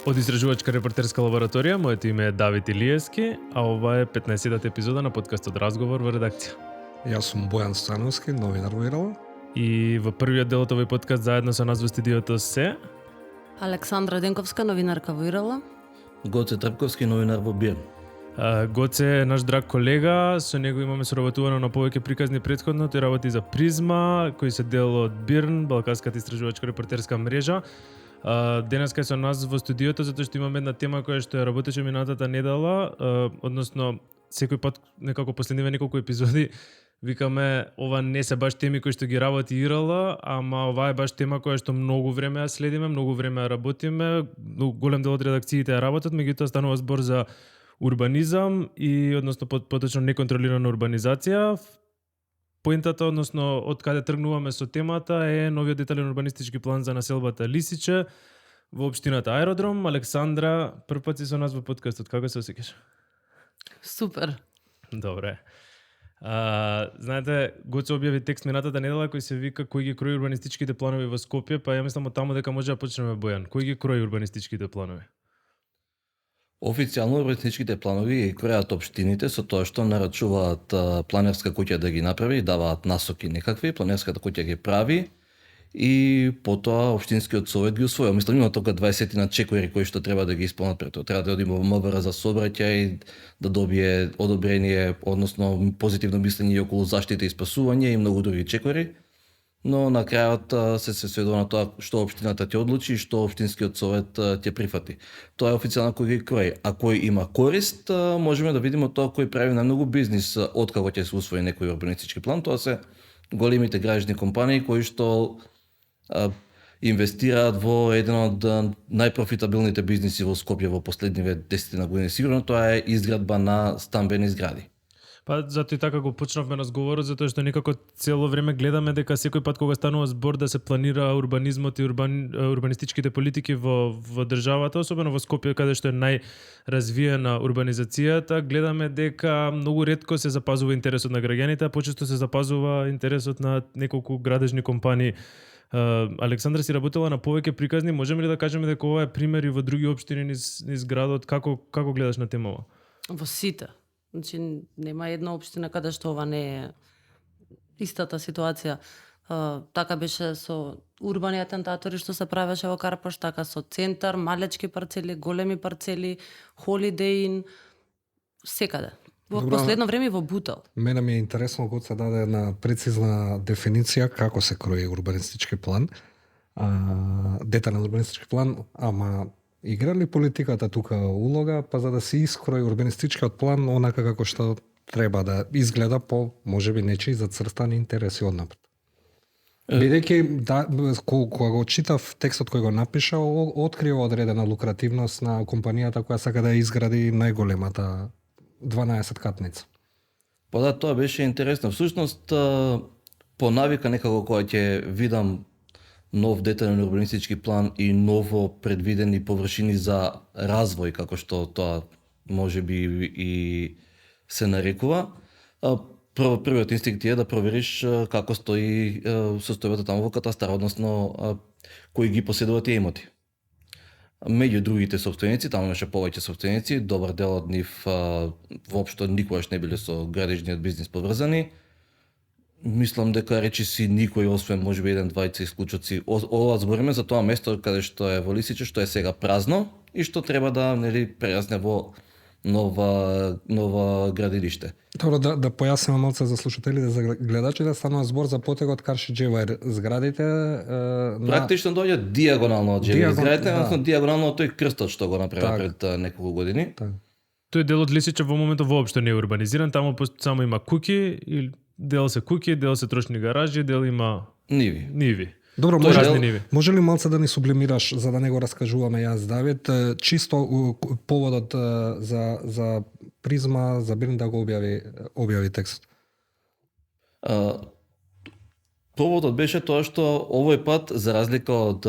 Од Истражувачка репортерска лабораторија, моето име е Давид Илиевски, а ова е 15-тата епизода на подкастот Разговор во редакција. Јас сум Бојан Становски, новинар во Ирала. И во првиот дел од овој подкаст заедно со нас во студиото се Александра Денковска, новинарка во Ирала. Гоце Трпковски, новинар во Бирн. Гоце е наш драг колега, со него имаме соработувано на повеќе приказни претходно, тој работи за Призма, кој се дел од Бирн, Балканската истражувачка репортерска мрежа. Денеска е со нас во студиото затоа што имаме една тема која што ја работеше минатата недела, односно секој пат некако последниве неколку епизоди викаме ова не се баш теми кои што ги работи Ирала, ама ова е баш тема која што многу време ја следиме, многу време ја работиме, голем дел од редакциите ја работат, меѓутоа станува збор за урбанизам и односно поточно неконтролирана урбанизација. Поентата, односно од каде тргнуваме со темата е новиот детален урбанистички план за населбата Лисиче во општината Аеродром. Александра, прв пат си со нас во подкастот, како се осеќаш? Супер. Добре. Знаете, Гоце објави текст минатата недела кој се вика кој ги крои урбанистичките планови во Скопје, па ја мислам од таму дека може да почнеме, Бојан. Кој ги крои урбанистичките планови? Официјално урбанистичките планови ги кројат општините со тоа што нарачуваат планерска куќа да ги направи, даваат насоки некакви, планерската куќа ги прави и потоа општинскиот совет ги усвои. Мислам има тока 20 на чекори кои што треба да ги исполнат пред тоа. Треба да оди во МВР за сообраќај, да добие одобрение, односно позитивно мислење околу заштита и спасување и многу други чекори. Но на крајот се сведува на тоа што општината ќе одлучи и што општинскиот совет ќе прифати. Тоа е официјално кој ги крои. А кој има корист, можеме да видиме тоа кој прави најмногу бизнис откако ќе се усвои некој урбанистички план. Тоа се големите градежни компании кои што инвестираат во еден од најпрофитабилните бизниси во Скопје во последниве 10 години. Сигурно тоа е изградба на стамбени згради. Па затоа и така го почнавме разговорот, затоа што некако цело време гледаме дека секој пат кога станува збор да се планира урбанизмот и урбанистичките политики во државата, особено во Скопје каде што е најразвиена урбанизацијата, гледаме дека многу ретко се запазува интересот на граѓаните, а почесто се запазува интересот на неколку градежни компании. Александра, си работела на повеќе приказни, можеме ли да кажеме дека ова е пример и во други општини низ градот? Како гледаш на темава? Во сите. Значи, нема една општина каде што ова не е истата ситуација. Така беше со урбани атентатори што се правеше во Карпаш, така со центар, малечки парцели, големи парцели, Холидеин, секаде. Во последно време и во Бутел. Мене ми е интересно кога се даде една прецизна дефиниција како се крои урбанистички план. Детален урбанистички план, ама игра ли политиката тука улога, па за да се искрои урбанистичкиот план онака како што треба да изгледа по можеби нечии зацртани интереси однапред? Бидејќи кога го читав текстот кој го напиша, открива одредена лукративност на компанијата која сака да изгради најголемата 12 катница. Па да, тоа беше интересно. Всушност, по навика некако кога ќе видам нов детален урбанистички план и ново предвидени површини за развој, како што тоа можеби и се нарекува, првиот инстинкт е да провериш како стои состојбата таму во катастар, односно кои ги поседуваат тие имоти. Меѓу другите собственици, таму имаше повеќе собственици, добар дел од нив воопшто никогаш не биле со градежниот бизнис поврзани. Мислам дека речиси никој освен можеби еден, двајца исклучоци. Ова збориме за тоа место каде што е во Лисиче, што е сега празно и што треба да прерасне во нова градилиште. Добро, да појасниме малце за слушателите, за гледачите, станува збор за потегот Каршиџевајр зградите. Практично доаѓа дијагонално од зградите, односно дијагонално од тој крстот што го направи пред неколку години. Тој дел од Лисиче во моментот воопшто не е урбанизиран, таму само има куќи, и дел се куќи, дел се трошни гаражи, дел има ниви. Добро, може ли малце да ни сублимираш, за да не го раскажуваме јас, Давид, чисто поводот за Призма, за Бирн да го објави текст? Поводот беше тоа што овој пат, за разлика од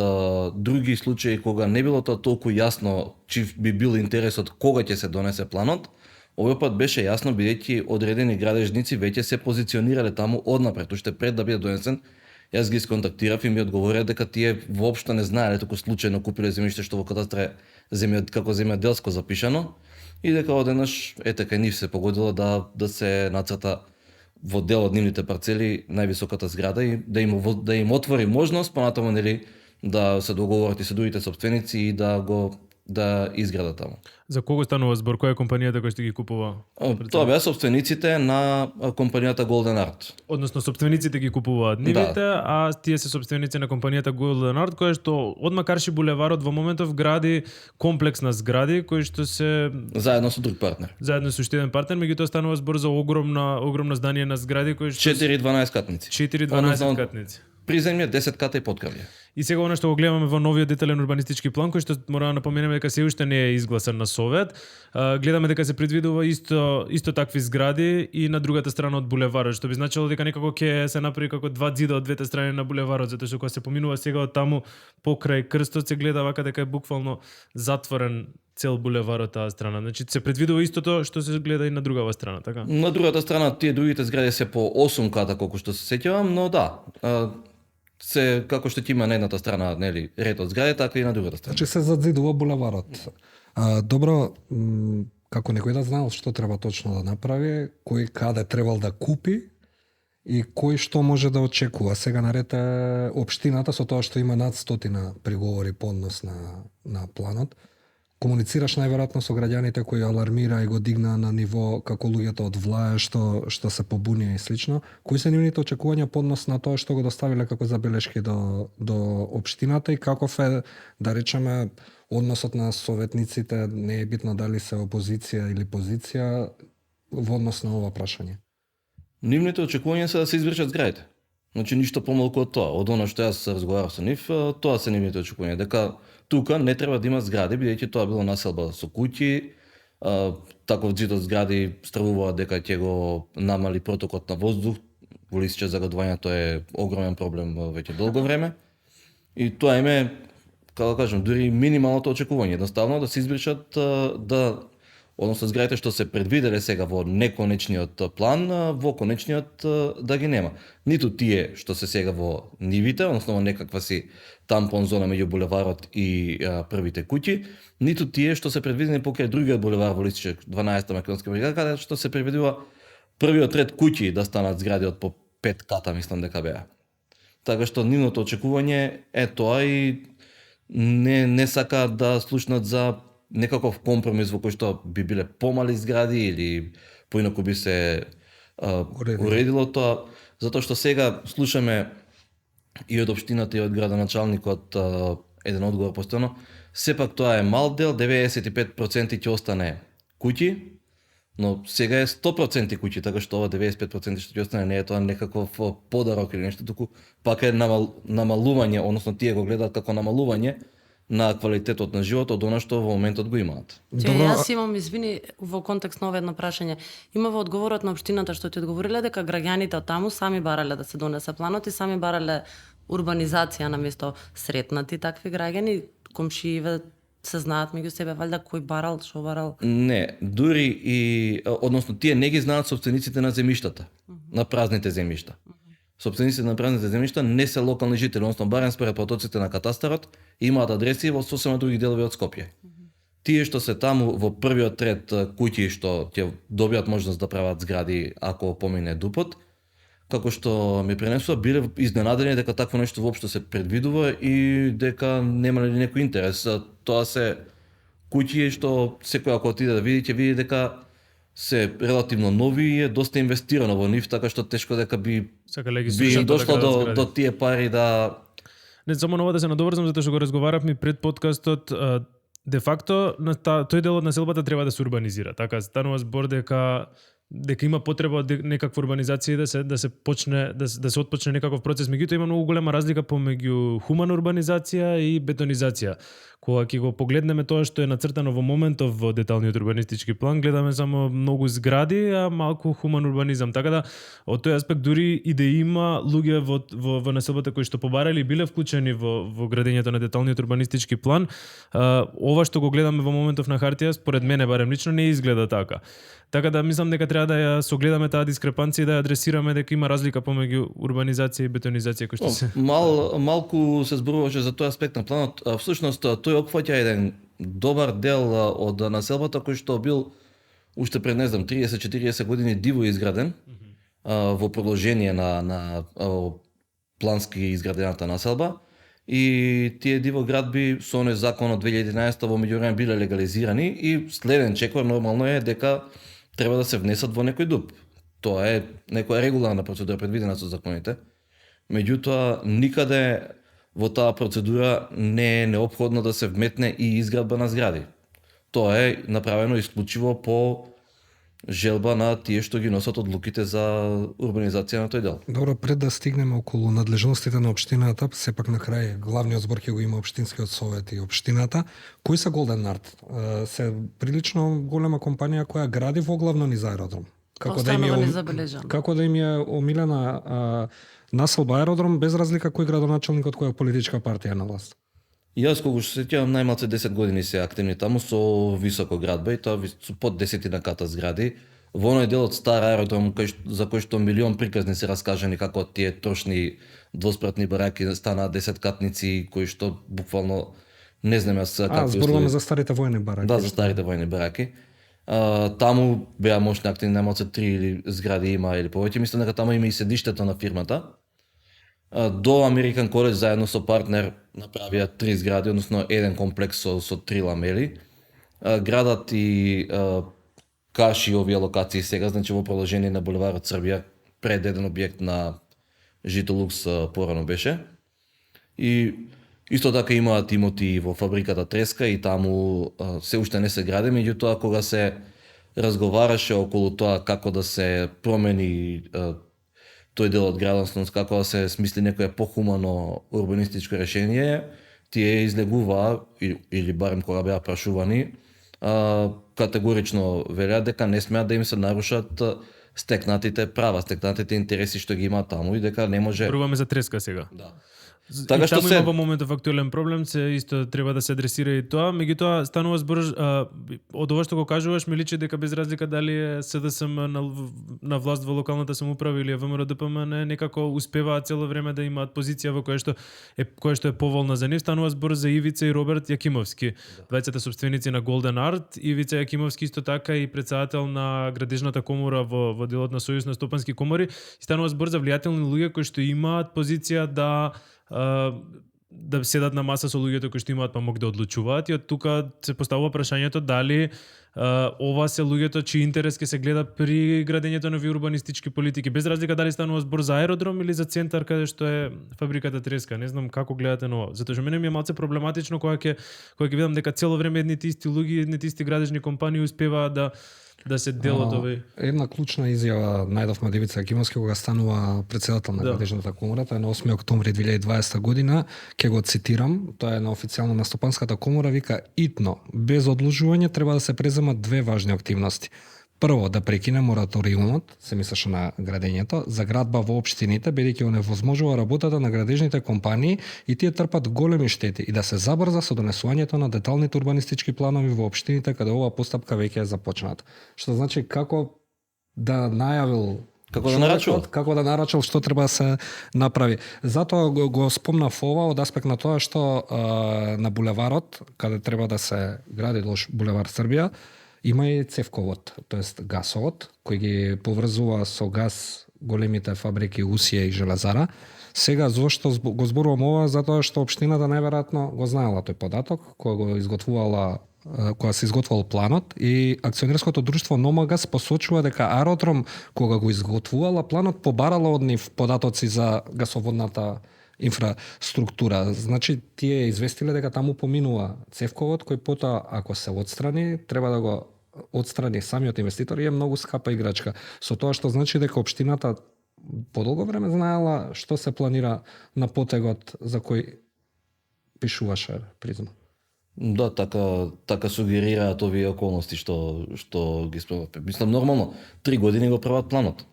други случаи кога не било тоа толку јасно чив би бил интересот кога ќе се донесе планот, овој пат беше јасно бидејќи одредени градежници веќе се позиционирале таму однапред, уште пред да биде донесен Јас ги сконтактирав и ми одговорија дека тие воопшто не знаеле, туку случајно купиле земјиште што во катастар е како земјоделско запишано и дека одеднаш така нив се погодило да се нацрта во дел од нивните парцели највисоката зграда и да им отвори можност понатаму нели да се договорат и со другите сопственици и да изградат таму. За кого станува збор? Која е компанијата која што ги купува? Тоа беа сопствениците на компанијата Golden Art. Односно собствениците ги купуваат нивите, а тие се собственици на компанијата Golden Art, која што од Макарши булеварот во моментов гради комплекс на згради кои што се Заедно со друг партнер. заедно со уште еден партнер, меѓутоа станува збор за огромно здание на згради кои што 4-12 катници. 4-12 катници. Приземје 10 ката и подкрвје. И сега она што го гледаме во новиот детален урбанистички план, кој што мора да напоменеме дека се уште не е изгласан на Совет, гледаме дека се предвидува исто такви згради и на другата страна од булеварот, што би значило дека некако ќе се направи како два ѕида од двете страни на булеварот, затоа што кога се поминува сега од таму покрај крстот се гледа вака дека е буквално затворен цел булеварот таа страна. Значи се предвидува истото што се гледа и на другава страна, така? На другата страна тие другите згради се по 8 ката колку што се сеќавам, но да. Се како што ќе има на едната страна, нели, ред од згради, така и на другата страна. Значи се задзидува булеварот. Добро, како некој да знаел што треба точно да направи, кој каде требал да купи и кој што може да очекува. Сега наред е општината со тоа што има над 100 приговори по однос на планот. Комуницираш најверојатно со граѓаните кои алармира и го дигна на ниво како луѓето од влаја што се побунија и слично. Кои се нивните очекувања по однос на тоа што го доставиле како забелешки до општината и каков е, да речеме, односот на советниците, не е битно дали се опозиција или позиција во однос на ова прашање? Нивните очекувања се да се извршат зградите. Значи ништо помалку од тоа. Од она што јас разговарав со нив, тоа се нивните очекувања, дека тука не треба да има згради, бидејќи тоа било населба со куќи, таков џид од згради стравуваат дека ќе го намали протокот на воздух, во Лисиче загадувањето е огромен проблем веќе долго време. И тоа им е, како да кажам, дури минималното очекување, едноставно да се избришат односно зградите што се предвиделе сега во неконечниот план, во конечниот да ги нема. Ниту тие што се сега во нивите, односно во некаква си тампон зона меѓу булеварот и првите куќи, ниту тие што се предвидени покрај другиот булевар во Лисиче, 12-та Македонска бригада, каде што се предвидува првиот ред куќи да станат згради од по 5 ката, мислам дека беа. Така што нивното очекување е тоа и не сака да слушнат за некаков компромис во кој што би биле помали згради или поинаку би се уредило тоа, затоа што сега слушаме и од општината и од градоначалникот еден одговор постојано, сепак тоа е мал дел, 95% ќе остане куќи, но сега е 100% куќи, така што ова 95% што ќе остане не е тоа некаков подарок или нешто, туку пак е намалување, односно тие го гледаат како намалување на квалитетот на живот од она што во моментот го имаат. Јас имам, извини, во контекст на едно прашање. Има во одговорот на општината што ти одговориле дека граѓаните од таму сами барале да се донесе планот и сами барале урбанизација на место сретнати такви граѓани, комшииве се знаат меѓу себе, валјда кој барал, што барал? Не, дури и односно тие не ги знаат сопствениците на земјиштата, на празните земјишта. Сопствениците на празните земјишта не се локални жители, односно барем според протоците на катастарот, имаат адреси во сосема други делови од Скопје. Тие што се таму во првиот ред куќи што ќе добијат можност да прават згради ако помине ДУПот, како што ми пренесува, биле изненадени дека такво нешто воопшто се предвидува и дека нема ли некој интерес. Тоа се куќи што секој ако отиде да види, ќе види дека се релативно нови и е доста инвестирано во нив, така што тешко дека би им дошло до тие пари да... Не, само на ова да се надоврзам, затоа што го разговаравме пред подкастот, де факто тој дел од населбата треба да се урбанизира. Така станува збор дека има потреба од некаква урбанизација и да се почне да се отпочне некаков процес. Меѓутоа има многу голема разлика помеѓу хумана урбанизација и бетонизација. Кога ќе го погледнеме тоа што е нацртано во моментов во деталниот урбанистички план, гледаме само многу згради, а малку хуман урбанизам. Така да од тој аспект дури и да има луѓе во населбата кои што побарали биле вклучени во градењето на деталниот урбанистички план, ова што го гледаме во моментов на хартија, според мене барем лично не изгледа така. Така да мислам дека треба треба да ја согледаме таа дискрепанција и да ја адресираме дека има разлика помеѓу урбанизација и бетонизација кој што се Малку се зборуваше за тој аспект на планот. Всушност тој опфаќа еден добар дел од населбата кој што бил уште пред 30-40 години диво изграден во продолжение на плански изградената населба. И тие диво градби со оној закон од 2011 во меѓувреме биле легализирани и следен чекор нормално е дека треба да се внесат во некој дуб. Тоа е некоја регуларна процедура предвидена со законите. Меѓутоа никаде во таа процедура не е неопходно да се вметне и изградба на згради. Тоа е направено исклучиво по желба на тие што ги носат одлуките за урбанизација на тој дел. Добро, пред да стигнеме околу надлежностите на општината, сепак на крај главниот збор ќе го има општинскиот совет и општината. Кои се Golden Art? Се прилично голема компанија која гради во главно низ аеродром. Останува незабележано. Како да им е омилена населба аеродром, без разлика кој градоначалникот, која политичка партија на власт. Јас кога се сеќавам најмалце 10 години се активни таму со високо градба и тоа со под 10 ката згради. Во оној дел од стар аеродром за кој што милион приказни се раскажани како тие трошни двоспратни бараки станаа 10-катници кои што буквално не знам јас како зборуваме за старите војни бараки. Да, за старите војни бараки. Таму беа мощни активни најмалце 3 или згради има или повеќе. Мислам дека таму има и седиштето на фирмата. До American College заедно со партнер направија 3 згради, односно еден комплекс со 3 ламели. Градат и каши овие локации сега, значи во продолжение на булеварот Србија, пред еден објект на Житолукс порано беше. И исто така имаат имоти во фабриката Треска и таму се уште не се гради, меѓутоа кога се разговараше околу тоа како да се промени тој дел од градоност, како да се смисли некое похумано урбанистичко решение, тие излегуваа, или барем кога беа прашувани, категорично велеа дека не смеат да им се нарушат стекнатите права, стекнатите интереси што ги имаат таму и дека не може... Прваме за Треска сега. Да. Така што таму има во моментов актуелен проблем, се исто треба да се адресира и тоа, меѓутоа станува збор од ова што го кажуваш ми личи дека без разлика дали е СДСМ на власт во локалната самоуправа или ВМРО-ДПМН некако успеваат цело време да имаат позиција во која што е поволна за нив. Станува збор за Ивица и Роберт Јакимовски, двајцата собственици на Golden Art. Ивица Јакимовски исто така и претседател на градежната комора во делот на Сојуз на стопански комори. И станува збор за влијателни луѓе кои што имаат позиција да седат на маса со луѓето кои што имаат памок да одлучуваат и од тука се поставува прашањето дали ова се луѓето чиј интерес ќе се гледа при градењето на урбанистички политики, без разлика дали станува збор за аеродром или за центар каде што е фабриката Треска. Не знам како гледате на ова. Затоа што мене ми е малце проблематично кога ќе видам дека цело време едните исти луѓе, едните исти градежни компании успеваат да се дел од овој. Една клучна изјава најдовме од Ивица Јакимовски кога станува претседател на градежната комора, тоа е на 8 октомври 2020 година, ќе го цитирам, тоа е на официјално на стопанската комора, вика: "Итно, без одлужување треба да се преземат две важни активности. Прво, да прекине мораториумот, се мислеше на градењето, за градба во општините, бидејќи оневозможува работата на градежните компании и тие трпат големи штети, и да се забрза со донесувањето на деталните урбанистички планови во општините каде оваа постапка веќе е започната." Што значи како да најавил како да нарачал што треба да се направи. Затоа го спомнав ова од аспект на тоа што на булеварот, каде треба да се гради булевар Србија, има и цевковод, тоест гасовод, кој ги поврзува со газ големите фабрики Усија и Железара. Сега зошто го зборувам ова? Затоа што општината најверојатно го знаела тој податок, кога се изготвувал планот, и акционерското друштво Номагаз посочува дека аеродром кога го изготвувала планот побарала од нив податоци за гасоводната инфраструктура. Значи тие известиле дека таму поминува цевковод кој потоа ако се отстрани треба да го отстрани самиот инвеститор и е многу скапа играчка. Со тоа што значи дека општината подолго време знаела што се планира на потегот за кој пишуваше Призма. Да, така сугерираат овие околности што ги спомнавме. Мислам нормално 3 години го прават планот.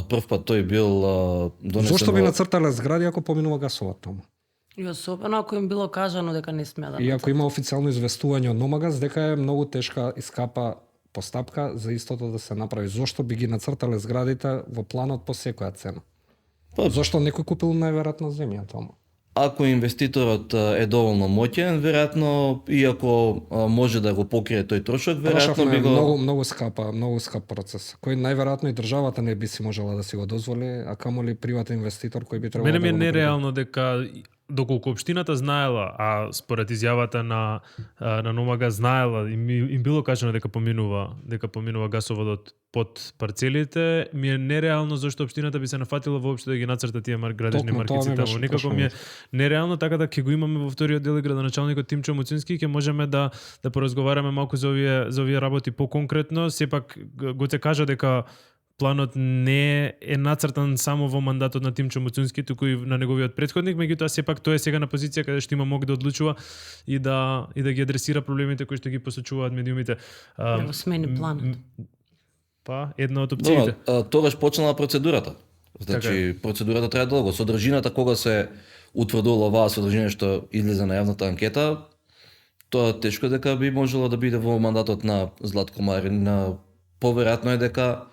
Прв пат тој бил донесен. Зошто би нацртале згради ако поминува гасовод таму? И особено ако им било кажано дека не смеа да. И ако има официјално известување од Номагаз дека е многу тешка и скапа постапка за истото да се направи. Зошто би ги нацртале зградите во планот по секоја цена? Па, Зошто некој купил најверојатно земја таму? ако инвеститорот е доволно моќен, веројатно, иако може да го покрие тој трошок, веројатно би го... многу скап процес. Кој најверојатно и државата не би си можела да си го дозволи, а камоли приватен инвеститор кој би требало Мене да ми е го направи. нереално дека доколку општината знаела, а според изјавата на Номага знаела, им било кажано дека поминува гасоводот под парцелите, ми е нереално зашто општината би се нафатила воопшто да ги нацрта тие градежни Токму тоа маркици ми таму. беше Никако ми е нереално, така да ќе го имаме во вториот дел и градоначалникот Тимчо Муцински, ќе можеме да поразговараме малку за овие работи поконкретно. Сепак го се кажа дека планот не е нацртан само во мандатот на Тимчо Муцунски, туку и на неговиот претходник, меѓутоа сепак тој е сега на позиција каде што има мог да одлучува и да ги адресира проблемите кои што ги посочуваат медиумите. Ево, смени планот. Па, една од опциите. Тогаш почнала процедурата. Значи, процедурата трае долго. Содржината кога се утврдувала оваа содржина што излезе на јавната анкета, тоа тешко дека би можело да биде во мандатот на Златко Марин. Поверојатно е дека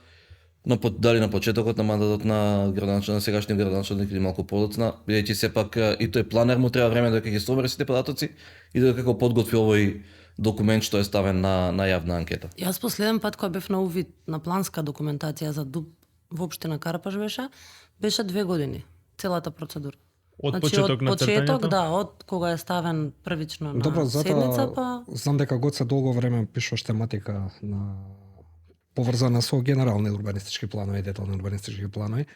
дали на почетокот на мандатот на градоначалник, сегашниот градоначалник или малку подоцна, бидејќи сепак и тој планер му треба време дека ќе собере сите податоци и дека како подготви овој документ што е ставен на јавна анкета. Јас последен пат кога бев на увид на планска документација за ДУП во општина Карапаш беше 2 години целата процедура. Од почеток на почеток, цртањето? да, од кога е ставен првично на Добро, седница, затоа па знам дека Гоце долго време пишуваш тематика на поврзана со генерални урбанистички планови и детални урбанистички планови.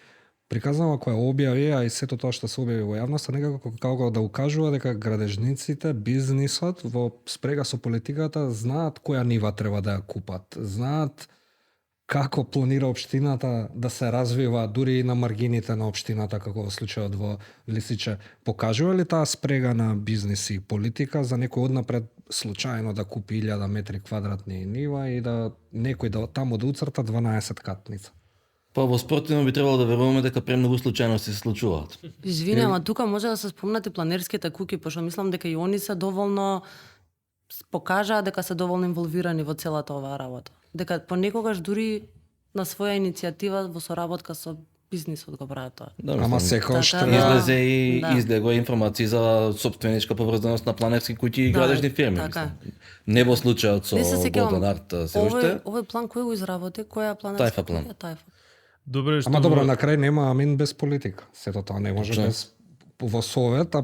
Приказнава која објави, а и сето тоа што се објави во јавноста, некако како да укажува дека градежниците, бизнисот во спрега со политиката знаат која нива треба да ја купат, знаат како планира општината да се развива дури и на маргините на општината, како во случајот во Лисиче. Покажува ли таа спрега на бизнис и политика за некој однапред случајно да купи 1000 метри квадратни нива и да некој да таму да уцрта 12 катница? Па во спротивно би требало да веруваме дека премногу случајности се случуваат. извини, ама тука може да се спомнат и планерските куки, пошто мислам дека и они се доволно покажаа дека се доволно инволвирани во целата оваа работа. Дека понекогаш дури на своја иницијатива во соработка со бизнисот го прават тоа. Да, Ама мислам, секојаш Така треба... да. излезе и Да. излегоа информации за сопственичка поврзаност на планерски куќи и Да, градежни фирми. така. Мислам. Не во случајот со Не се сеќавам. Голден Арт се уште. Овој план кој го изработи? Која планерска Тајфа план. куќа? Тајфа. Добре, што Ама добро, на крај нема амин без политика. Сето тоа не може Точно. без во совет,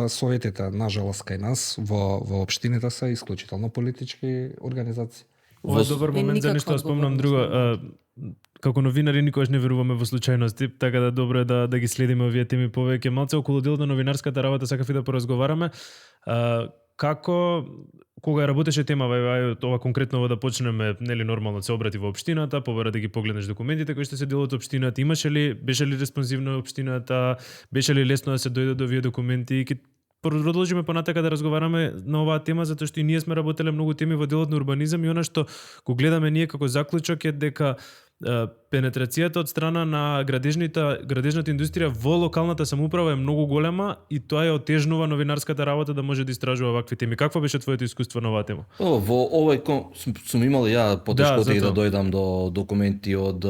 советите нажалост кај нас во општините се исклучително политички организации. Ова е добар момент за никаква нешто да спомнам друго. одговорност. Како новинари никогаш не веруваме во случајности, така да добро е да ги следиме овие теми повеќе. Малце околу делот на новинарската работа сакав и да поразговараме. Како кога работеше темава, ова конкретно да почнеме, нели нормално се обрати во општината, побара да ги погледнеш документите кои што се делат од општината, беше ли респонзивна општината, беше ли лесно да се дојде до овие документи и продолжиме понатака да разговараме на оваа тема, затоа што и ние сме работеле многу теми во делот на урбанизам и она што го гледаме ние како заклучок е дека пенетрацијата од страна на градежната индустрија во локалната самоуправа е многу голема и тоа ја отежнува новинарската работа да може да истражува вакви теми. Какво беше твоето искуство на оваа тема? Во овој сум имал ја потешкоти да затоа. дојдам до документи од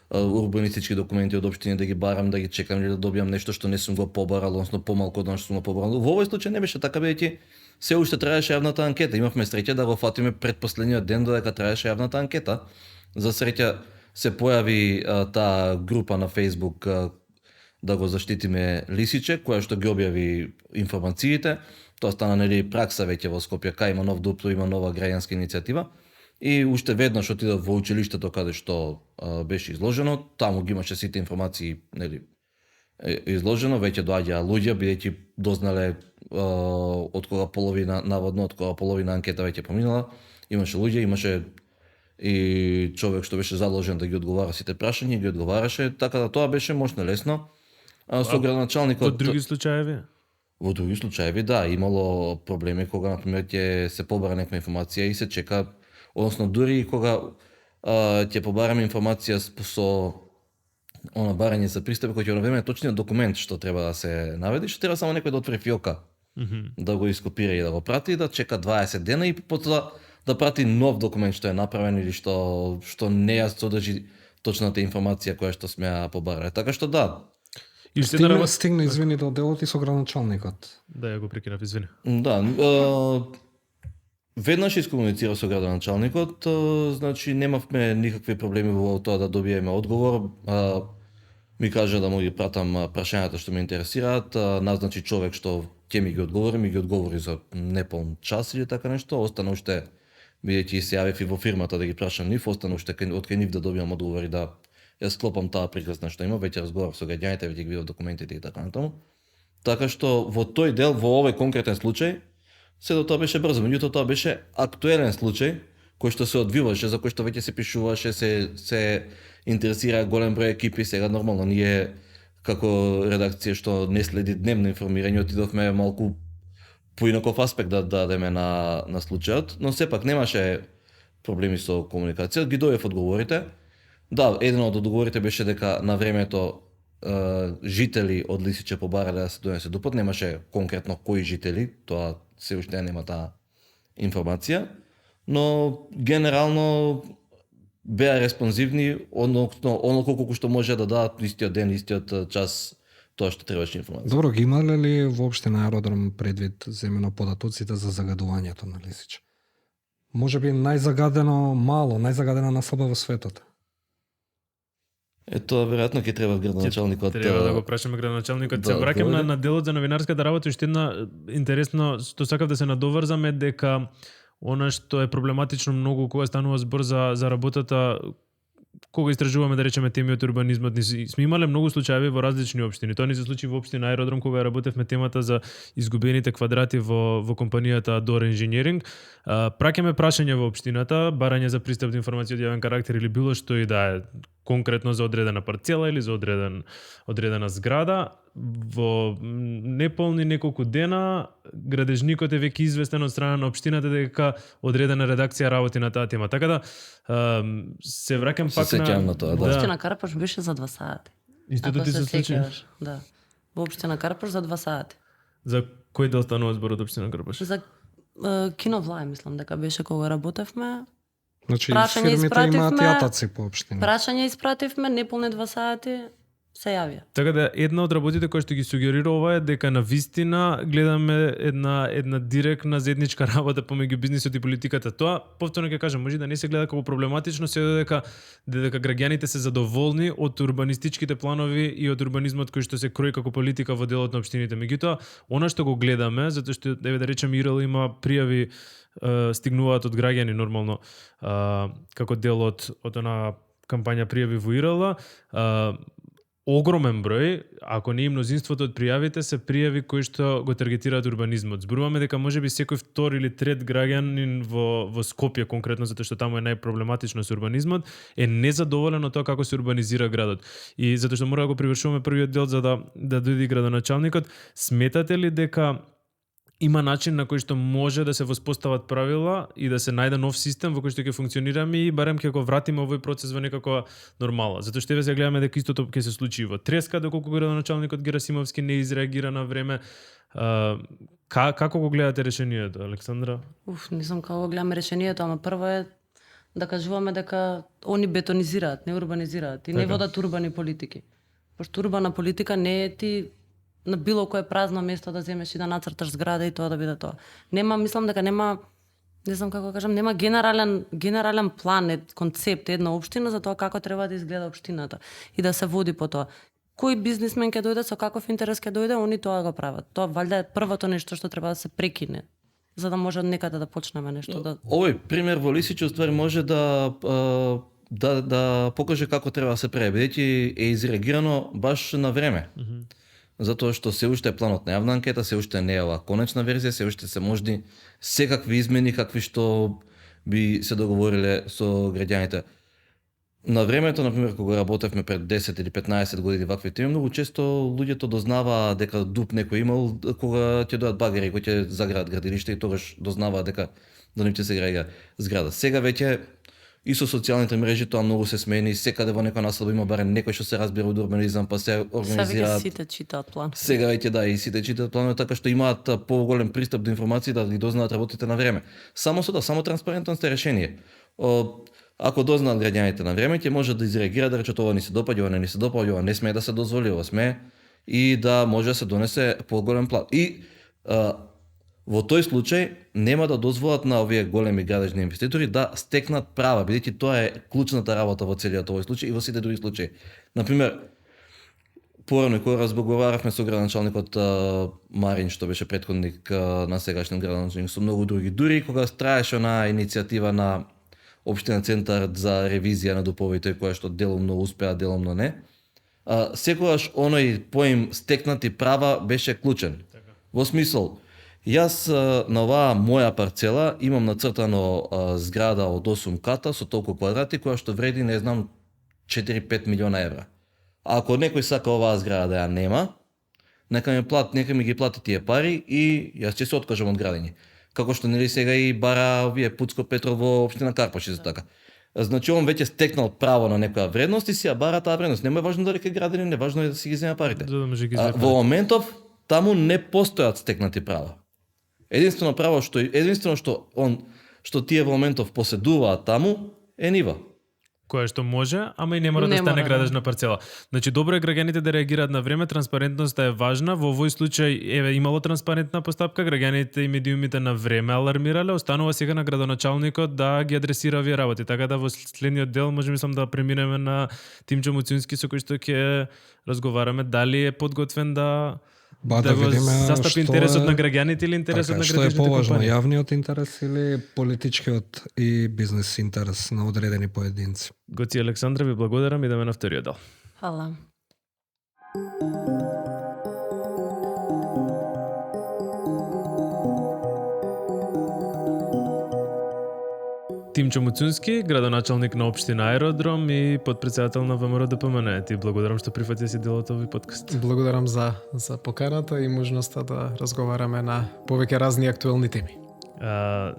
урбанистички документи од општини да ги барам, да ги чекам или да добијам нешто што не сум го побарал, односно помалку од она што сум го побарал. Во овој случај не беше така, бидејќи се уште траеше јавната анкета. Имавме среќа да го фатиме предпоследниот ден додека траеше јавната анкета. За среќа се појави таа група на Facebook да го заштитиме Лисиче, која што ги објави информациите. Тоа стана нели пракса веќе во Скопје, кај има нов ДУП, има нова граѓанска иницијатива. И уште веднаш отидов во училиштето каде што беше изложено, таму ги имаше сите информации, нели, изложено, веќе доаѓаа луѓе, бидејќи дознале од кога половина, наводно од кога половина анкета веќе поминала, имаше луѓе, имаше и човек што беше задолжен да ги одговара сите прашања, ги одговараше, така да тоа беше мощно лесно. Со градоначалникот... Во други случаеви? Во други случаеви, да, имало проблеми кога, например, ќе се побара некоја информација и се чека, односно дури и кога ќе побараме информација со она барање за пристап, кој ќе одновеме точниот документ што треба да се наведе, што треба само некој да отвори фиока, да го ископира и да го прати, да чека 20 дена и потоа да прати нов документ што е направен или што не ја содржи точната информација која што сме ја побарале. Така што да. И уште една работа. Стигна извини до делот и со градоначалникот. Да, ја го прекинав, извини. Да, веднаш искомуницира со градоначалникот, значи немавме никакви проблеми во тоа да добиеме одговор. Ми кажа да му ги пратам прашањата што ме интересираат, назначи човек што ќе ми ги одговори за неполн час или така нешто, остана уште, бидејќи се јавив и во фирмата да ги прашам нив, остана уште од кај нив да добиам одговори да ја склопам таа приказна што има, веќе разговарав со граѓаните, веќе ги видов документите и така натаму. Така што во тој дел, во овој конкретен случај, се тоа беше брзо, меѓутоа тоа беше актуелен случај кој што се одвиваше, за кој што веќе се пишуваше, се интересира голем број екипи. Сега нормално ние како редакција што не следи дневно информирање, отидовме малку поинаков аспект да дадеме на случајот, но сепак немаше проблеми со комуникација, ги дојдев одговорите. Да, еден од одговорите беше дека на времето жители од Лисиче побарале да се донесе ДУП-от, немаше конкретно кои жители, тоа се уште нема таа информација, но генерално беа респонзивни, оно колку што може да дадат истиот ден, истиот час, тоа што требаше информација. Добро, ги имале ли воопште на аеродром предвид земено податоците за загадувањето на Лисиче? Може би најзагадена населба во светот. Ето, веројатно ќе треба градоначалникот. Треба да го прашаме градоначалникот. Се враќам на делот за новинарската работа, уште една интересно што сакав да се надоврзам е дека она што е проблематично многу кога станува збор за работата кога истражуваме, да речеме, теми од урбанизмот, сме имале многу случаи во различни општини. Тоа ни се случи во општина Аеродром кога работевме темата за изгубените квадрати во компанијата Дор Engineering. Праќаме прашање во општината, барање за пристап до информација од јавен карактер или било што и да е, конкретно за одредена парцела или за одредена зграда. Во неполни неколку дена градежникот е веќе известен од страна на општината дека одредена редакција работи на таа тема. Така да се враќам пак на тоа, да. Во општина Карпаш беше за 2 сати. Истото ти се случи? Да. Во општина Карпаш за 2 сати. За кој дел станува збор од општина Карпаш? За Кино Влај, мислам дека беше кога работевме. Значи, Прашање фирмите имаат испративме, јатаци по општина. Прашање испративме, неполни 2 сати, се јавија. Така да една од работите која што ги сугерира ова е дека на вистина гледаме една директна заедничка работа помеѓу бизнисот и политиката. Тоа повторно ќе кажам, може да не се гледа како проблематично, се додека граѓаните се задоволни од урбанистичките планови и од урбанизмот кој што се крои како политика во делот на општините. Меѓутоа, она што го гледаме, затоа што да речеме ИРЛ има пријави стигнуваат од граѓани нормално како дел од она кампања пријави во ИРЛ. Огромен број, ако не и мнозинството од пријавите, се пријави кои што го таргетираат урбанизмот. Зборуваме дека можеби секој втори или трет граѓанин во Скопје конкретно, затоа што таму е најпроблематично со урбанизмот, е незадоволен од тоа како се урбанизира градот. И затоа што мора да го привршуваме првиот дел за да дојде градоначалникот. Сметате ли дека има начин на кој што може да се воспостават правила и да се најде нов систем во кој што ќе функционираме и барем ќе го вратиме овој процес во некаква нормала. Затоа што се гледаме дека истото ќе се случи во Треска, доколку градоначалникот Герасимовски не изреагира на време. Како го гледате решението, Александра? Не знам како го гледаме решението, ама прво е да кажуваме дека они бетонизираат, не урбанизираат и не водат урбани политики. Пошто урбана политика не е ти на било кое празно место да земеш и да нацрташ зграда и тоа да биде тоа. Мислам дека нема, не знам како кажам, нема генерален план, концепт, една општина за тоа како треба да изгледа општината и да се води по тоа. Кој бизнисмен ќе дојде, со каков интерес ќе дојде, они тоа го прават. Тоа валјда е првото нешто што треба да се прекине, за да може од некаде да почнеме нешто. Овој пример во Лисиче ствари може да покаже како треба да се прави, бидејќи е изреагирано баш на време. Затоа што се уште е планот на јавна анкета, се уште не е ова конечна верзија, се уште се можни секакви измени какви што би се договориле со граѓаните. На времето, например, кога работевме пред 10 или 15 години вакви теми, многу често луѓето дознаваа дека ДУП некој имал кога ќе дојдат багери кои ќе заградат градилиште и тогаш дознаваа дека до нив ќе се гради зграда. Сега веќе И со социјалните мрежи тоа многу се смени, секаде во некоја населба има барем некој што се разбира од урбанизам, па се Сега веќе организираат. сите читаат план. Сега веќе да, и сите читаат планове така што имаат поголем пристап до информации да ги дознаат работите на време. Само транспарентност е решение. Ако дознаат граѓаните на време, ќе може да изреагира да речат ова ни се допаѓа, ова не ни се допаѓа, ова не смее да се дозволи, ова смее и да може да се донесе поголем план. И во тој случај нема да дозволат на овие големи градежни инвеститори да стекнат права, бидејќи тоа е клучната работа во целиот овој случај и во сите други случаи. Например, порано кога разговаравме со градоначалникот Марин, што беше претходник на сегашниот градоначалник, со многу други, дури кога траеше на иницијатива на Општина Центар за ревизија на ДУП-овите, која што делумно успеа, делумно не, секогаш оној поим стекнати права беше клучен. Во смисол, јас на оваа моја парцела имам нацртано зграда од 8 ката со толку квадрати, која што вреди, не знам, 4-5 милиона евра. А ако некој сака оваа зграда да ја нема, нека ми ги плати тие пари и јас ќе се откажам од градење. Како што нели сега и бара овие Пуцко Петров во општина Карпаш исто така. Значи он веќе стекнал право на некоја вредност и си ја бара таа вредност. Нема е важно дали ќе градени, не важно е да си ги зема парите. За да може ги Во моментов таму не постојат стекнати права. Единствено право што тие во моментов поседуваат таму е нива. Кое што може, ама и не мора да Не стане мора, да. градежна парцела. Значи добро е граѓаните да реагираат на време, транспарентноста е важна. Во овој случај имало транспарентна постапка, граѓаните и медиумите на време алармирале, останува сега на градоначалникот да ги адресира овие работи. Така да во следниот дел може мислам да преминеме на Тимчо Муцунски со кој што ќе разговараме дали е подготвен да Ба, да да го видиме застапи што интересот е- на граѓаните или интересот Така, на што е градежните поважно, компании. јавниот интерес или политичкиот и бизнес интерес на одредени поединци? Гоци Александра, ви благодарам, идеме на вториот дел. Фала. Тимчо Муцунски, градоначалник на општина Аеродром и подпредседател на ВМРО ДПМН. Ти благодарам што прифати да си дел од овој подкаст. Благодарам за поканата и можноста да разговараме на повеќе разни актуелни теми.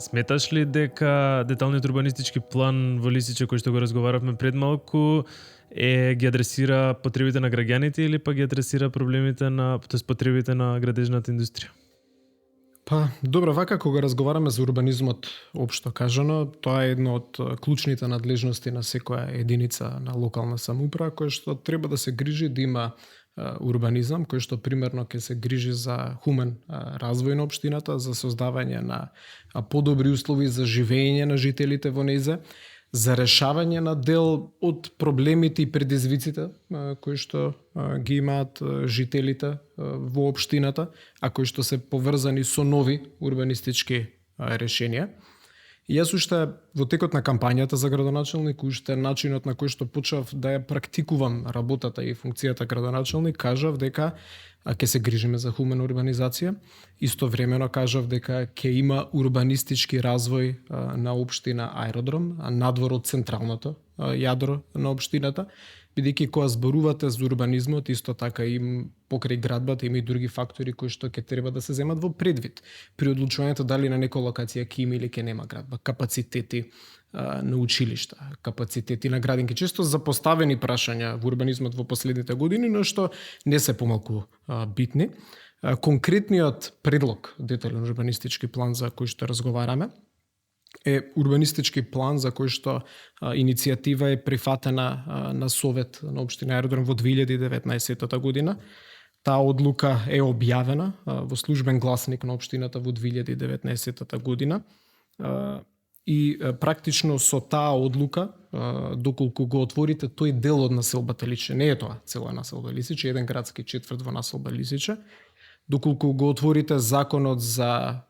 Сметаш ли дека деталниот урбанистички план во Лисиче кој што го разговаравме пред малку ги адресира потребите на граѓаните или па ги адресира проблемите на потребите на градежната индустрија? Па, добро, вака кога разговараме за урбанизмот општо кажано, тоа е едно од клучните надлежности на секоја единица на локална самоуправа која што треба да се грижи да има урбанизам кој што примерно ќе се грижи за хумен развој на општината, за создавање на подобри услови за живење на жителите во нејзе, за решавање на дел од проблемите и предизвиците кои што ги имаат жителите во општината, а кои што се поврзани со нови урбанистички решенија. И јас уште во текот на кампањата за градоначалник, уште начинот на кој што почнав да ја практикувам работата и функцијата градоначалник, кажав дека ќе се грижиме за хумена урбанизација. Истовремено кажав дека ќе има урбанистички развој на општина Аеродром, надвор од централното јадро на општината, бидејќи кога зборувате за урбанизмот, исто така и покрај градбата има и други фактори кои што ќе треба да се земат во предвид при одлучувањето дали на некоја локација ќе има или ќе нема градба, капацитети на училишта, капацитети на градинки, често запоставени прашања во урбанизмот во последните години, но што не се помалку битни. Конкретниот предлог детален урбанистички план за кој што разговараме е урбанистички план за кој што иницијатива е прифатена на Совет на општина Аеродром во 2019 година. Таа одлука е објавена во службен гласник на општината во 2019 година. И практично со таа одлука, доколку го отворите, тој дел од населбата Лисиче, не е тоа цела населба Лисиче, еден градски четврт во населба Лисиче, доколку го отворите законот за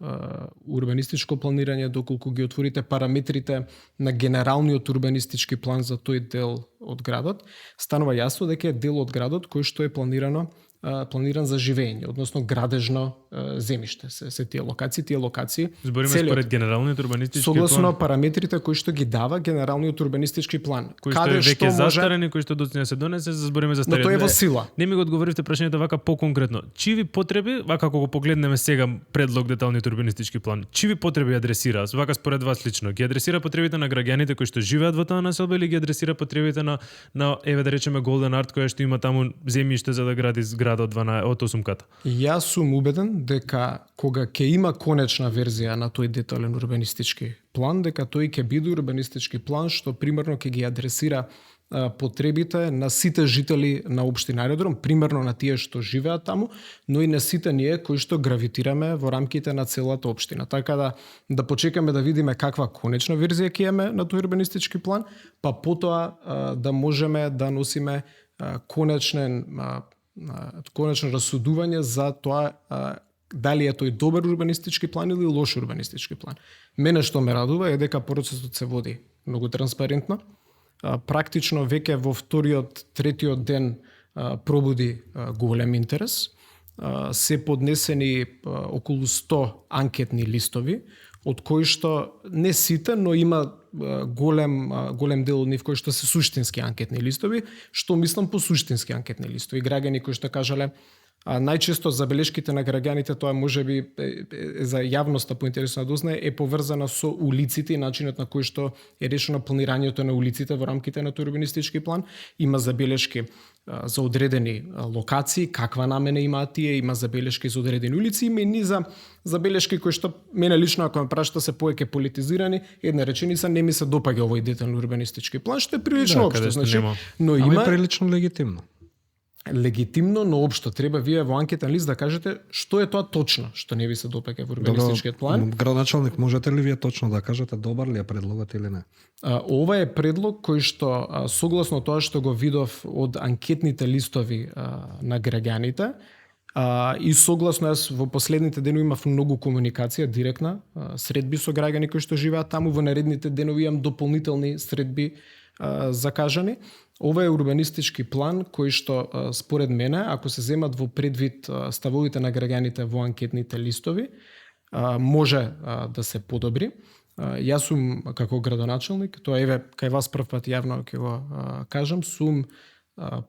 урбанистичко планирање, доколку ги отворите параметрите на генералниот урбанистички план за тој дел од градот, станува јасно дека е дел од градот кој што е планиран за живење, односно градежно земјиште, се тие локации. Збориме целиот- според генералниот урбанистички согласно план, параметрите кои што ги дава генералниот урбанистички план. кој што е веќе застарен и кој што доцна се донесе, за збориме за Но стариот. тој е во сила. Не ми го одговоривте прашањето вака поконкретно. Чиви потреби, вака како го погледнеме сега предлог деталниот урбанистички план, чиви потреби адресира? Вака според вас лично, ги адресира потребите на граѓаните кои што живеат во таа населба или ги адресира потребите на еве да речеме Golden Art која што има таму земјиште за да гради зграда од 8 ката? Јас сум убеден дека кога ќе има конечна верзија на тој детален урбанистички план, дека тој ќе биде урбанистички план што примерно ќе ги адресира потребите на сите жители на општина Аеродром, примерно на тие што живеат таму, но и на сите ние кои што гравитираме во рамките на целата општина. Така да почекаме да видиме каква конечна верзија ќе имаме на тој урбанистички план, па потоа да можеме да носиме конечно расудување за тоа дали е тој добар урбанистички план или лош урбанистички план. Мене што ме радува е дека процесот се води многу транспарентно. Практично веќе во вториот, третиот ден пробуди голем интерес. Се поднесени околу 100 анкетни листови, од кои што не сите, но има голем дел од нив кои што се суштински анкетни листови, што мислам по суштински анкетни листови. Граѓани кои што кажале, најчесто забелешките на граѓаните, тоа можеби за јавноста поинтересно да дознае, е поврзана со улиците и начинот на кој што е решено планирањето на улиците во рамките на тој урбанистички план. Има забелешки за одредени локации, каква намена имаат тие, има забелешки за одредени улици, има и низа забелешки кои што мене лично, ако ме прашате, се повеќе политизирани. Една реченица, не ми се допаѓа овој детален урбанистички план, што е прилично општо, значи, но има прилично легитимно. Легитимно, но општо треба вие во анкетен лист да кажете што е тоа точно што не ви се допаѓа во урбанистичкиот план. Градоначалник, можете ли вие точно да кажете добар ли е предлогот или не? Ова е предлог кој што согласно тоа што го видов од анкетните листови на граѓаните и согласно јас во последните денови имав многу комуникација директна, средби со граѓани кои што живеат таму, во наредните денови имам дополнителни средби закажани. Ова е урбанистички план кој што според мене, ако се земат во предвид ставовите на граѓаните во анкетните листови, може да се подобри. Јас сум како градоначалник, тоа еве кај вас прв пат јавно ќе го кажам, сум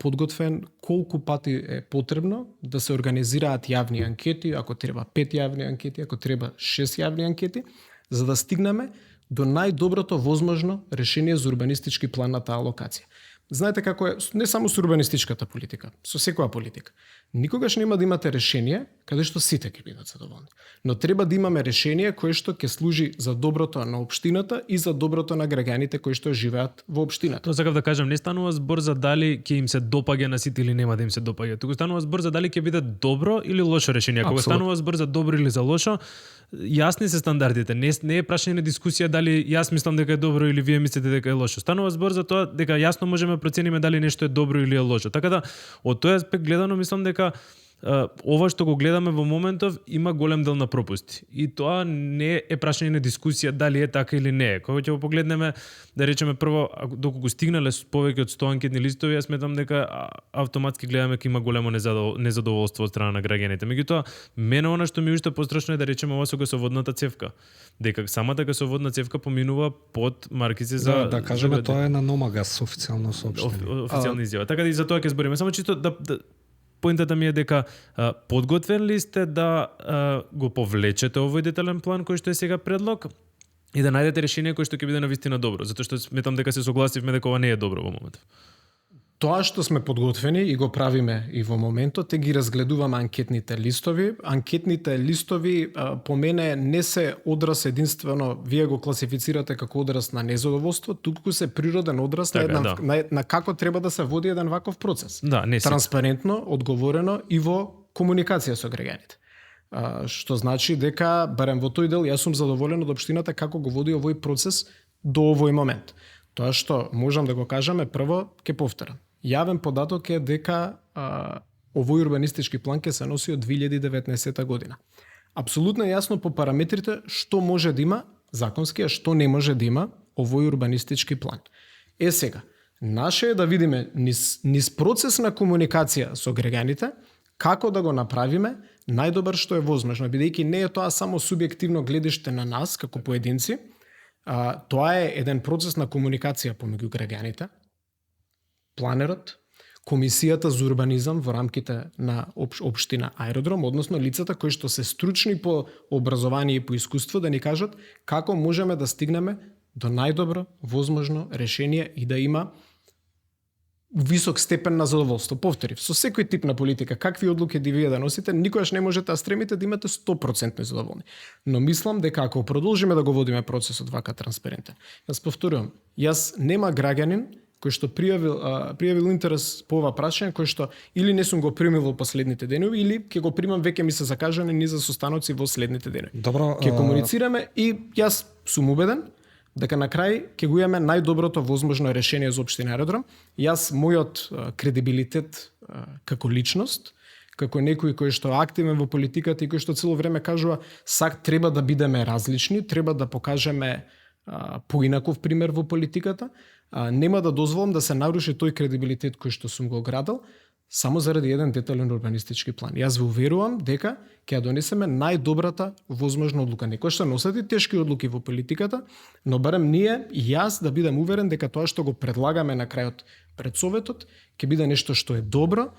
подготвен колку пати е потребно да се организираат јавни анкети, ако треба 5 јавни анкети, ако треба 6 јавни анкети, за да стигнеме до најдоброто возможно решение за урбанистички план на таа локација. Знаете како е, не само со урбанистичката политика, со секоја политика. Никогаш нема да имате решение каде што сите ќе бидат задоволни. Но треба да имаме решение кое што ќе служи за доброто на општината и за доброто на граѓаните кои што живеат во општината. Тоа сакав да кажам, не станува збор за дали ќе им се допаѓа на сите или нема да им се допаѓа. Туку станува збор за дали ќе биде добро или лошо решение. Кога станува збор за добро или за лошо, јасни се стандардите. Не е прашање на дискусија дали јас мислам дека е добро или вие мислите дека е лошо. Станува збор за тоа дека јасно можеме да процениме дали нешто е добро или е лошо. Така да од тој аспект гледано мислам дека ова што го гледаме во моментов има голем дел на пропусти. И тоа не е прашање на дискусија дали е така или не е. Кога ќе го погледнеме, да речеме прво, доколку го стигнале повеќе од 100 анкетни листови, јас сметам дека автоматски гледаме дека има големо незадоволство од страна на граѓаните. Меѓутоа, мене она што ми уште пострашно е да речеме ова со гасоводната цевка. Дека самата гасоводна цевка поминува под маркици за да кажеме тоа е на Номагас официјално соопштение. Официјална изјава. Така да и за тоа ќе збориме. Само чисто да поинтата ми е дека подготвен ли сте да го повлечете овој детален план кој што е сега предлог и да најдете решение кој што ќе биде навистина добро, затоа што сметам дека се согласивме дека ова не е добро во моментов. Тоа што сме подготвени и го правиме и во моментот, те ги разгледуваме анкетните листови. Анкетните листови по мене не се одраз единствено, вие го класифицирате како одраз на незадоволство, туку се природен одраз така, на како треба да се води еден ваков процес. Да, не транспарентно, одговорено и во комуникација со граѓаните. Што значи дека, барем во тој дел, јас сум задоволен од општината како го води овој процес до овој момент. Тоа што можам да го кажам е прво, ќе повторам. Јавен податок е дека овој урбанистички план ќе се носи од 2019 година. Апсолутно јасно по параметрите што може да има законски, а што не може да има овој урбанистички план. Сега, наше е да видиме низ процес на комуникација со граѓаните, како да го направиме најдобар што е возможно, бидејќи не е тоа само субјективно гледиште на нас како поединци, тоа е еден процес на комуникација помеѓу граѓаните, планерот, Комисијата за урбанизам во рамките на општина Аеродром, односно лицата кои што се стручни по образование и по искуство да ни кажат како можеме да стигнеме до најдобро возможно решение и да има висок степен на задоволство. Повторив, со секој тип на политика, какви одлуки вие да носите, никогаш не можете да стремите да имате 100% задоволни. Но мислам дека ако продолжиме да го водиме процесот вака транспарентен, јас повторувам, јас нема граѓанин кој што пријавил интерес по ова прашање, кој што или не сум го примил во последните денови, или ќе го примам, веќе ми се закажани низ за состаноци во следните денови. Добро, ќе комуницираме и јас сум убеден дека на крај ќе го имаме најдоброто возможно решение за општина Аеродром. Јас мојот кредибилитет како личност, како некој кој што е активен во политиката и кој што цело време кажува треба да бидеме различни, треба да покажеме поинаков пример во политиката, нема да дозволам да се наруши тој кредибилитет кој што сум го градил само заради еден детален урбанистички план. Јас ве уверувам дека ќе ја донесеме најдобрата возможна одлука. Некој што носат и тешки одлуки во политиката, но барем ние и јас да бидам уверен дека тоа што го предлагаме на крајот пред Советот ќе биде нешто што е добро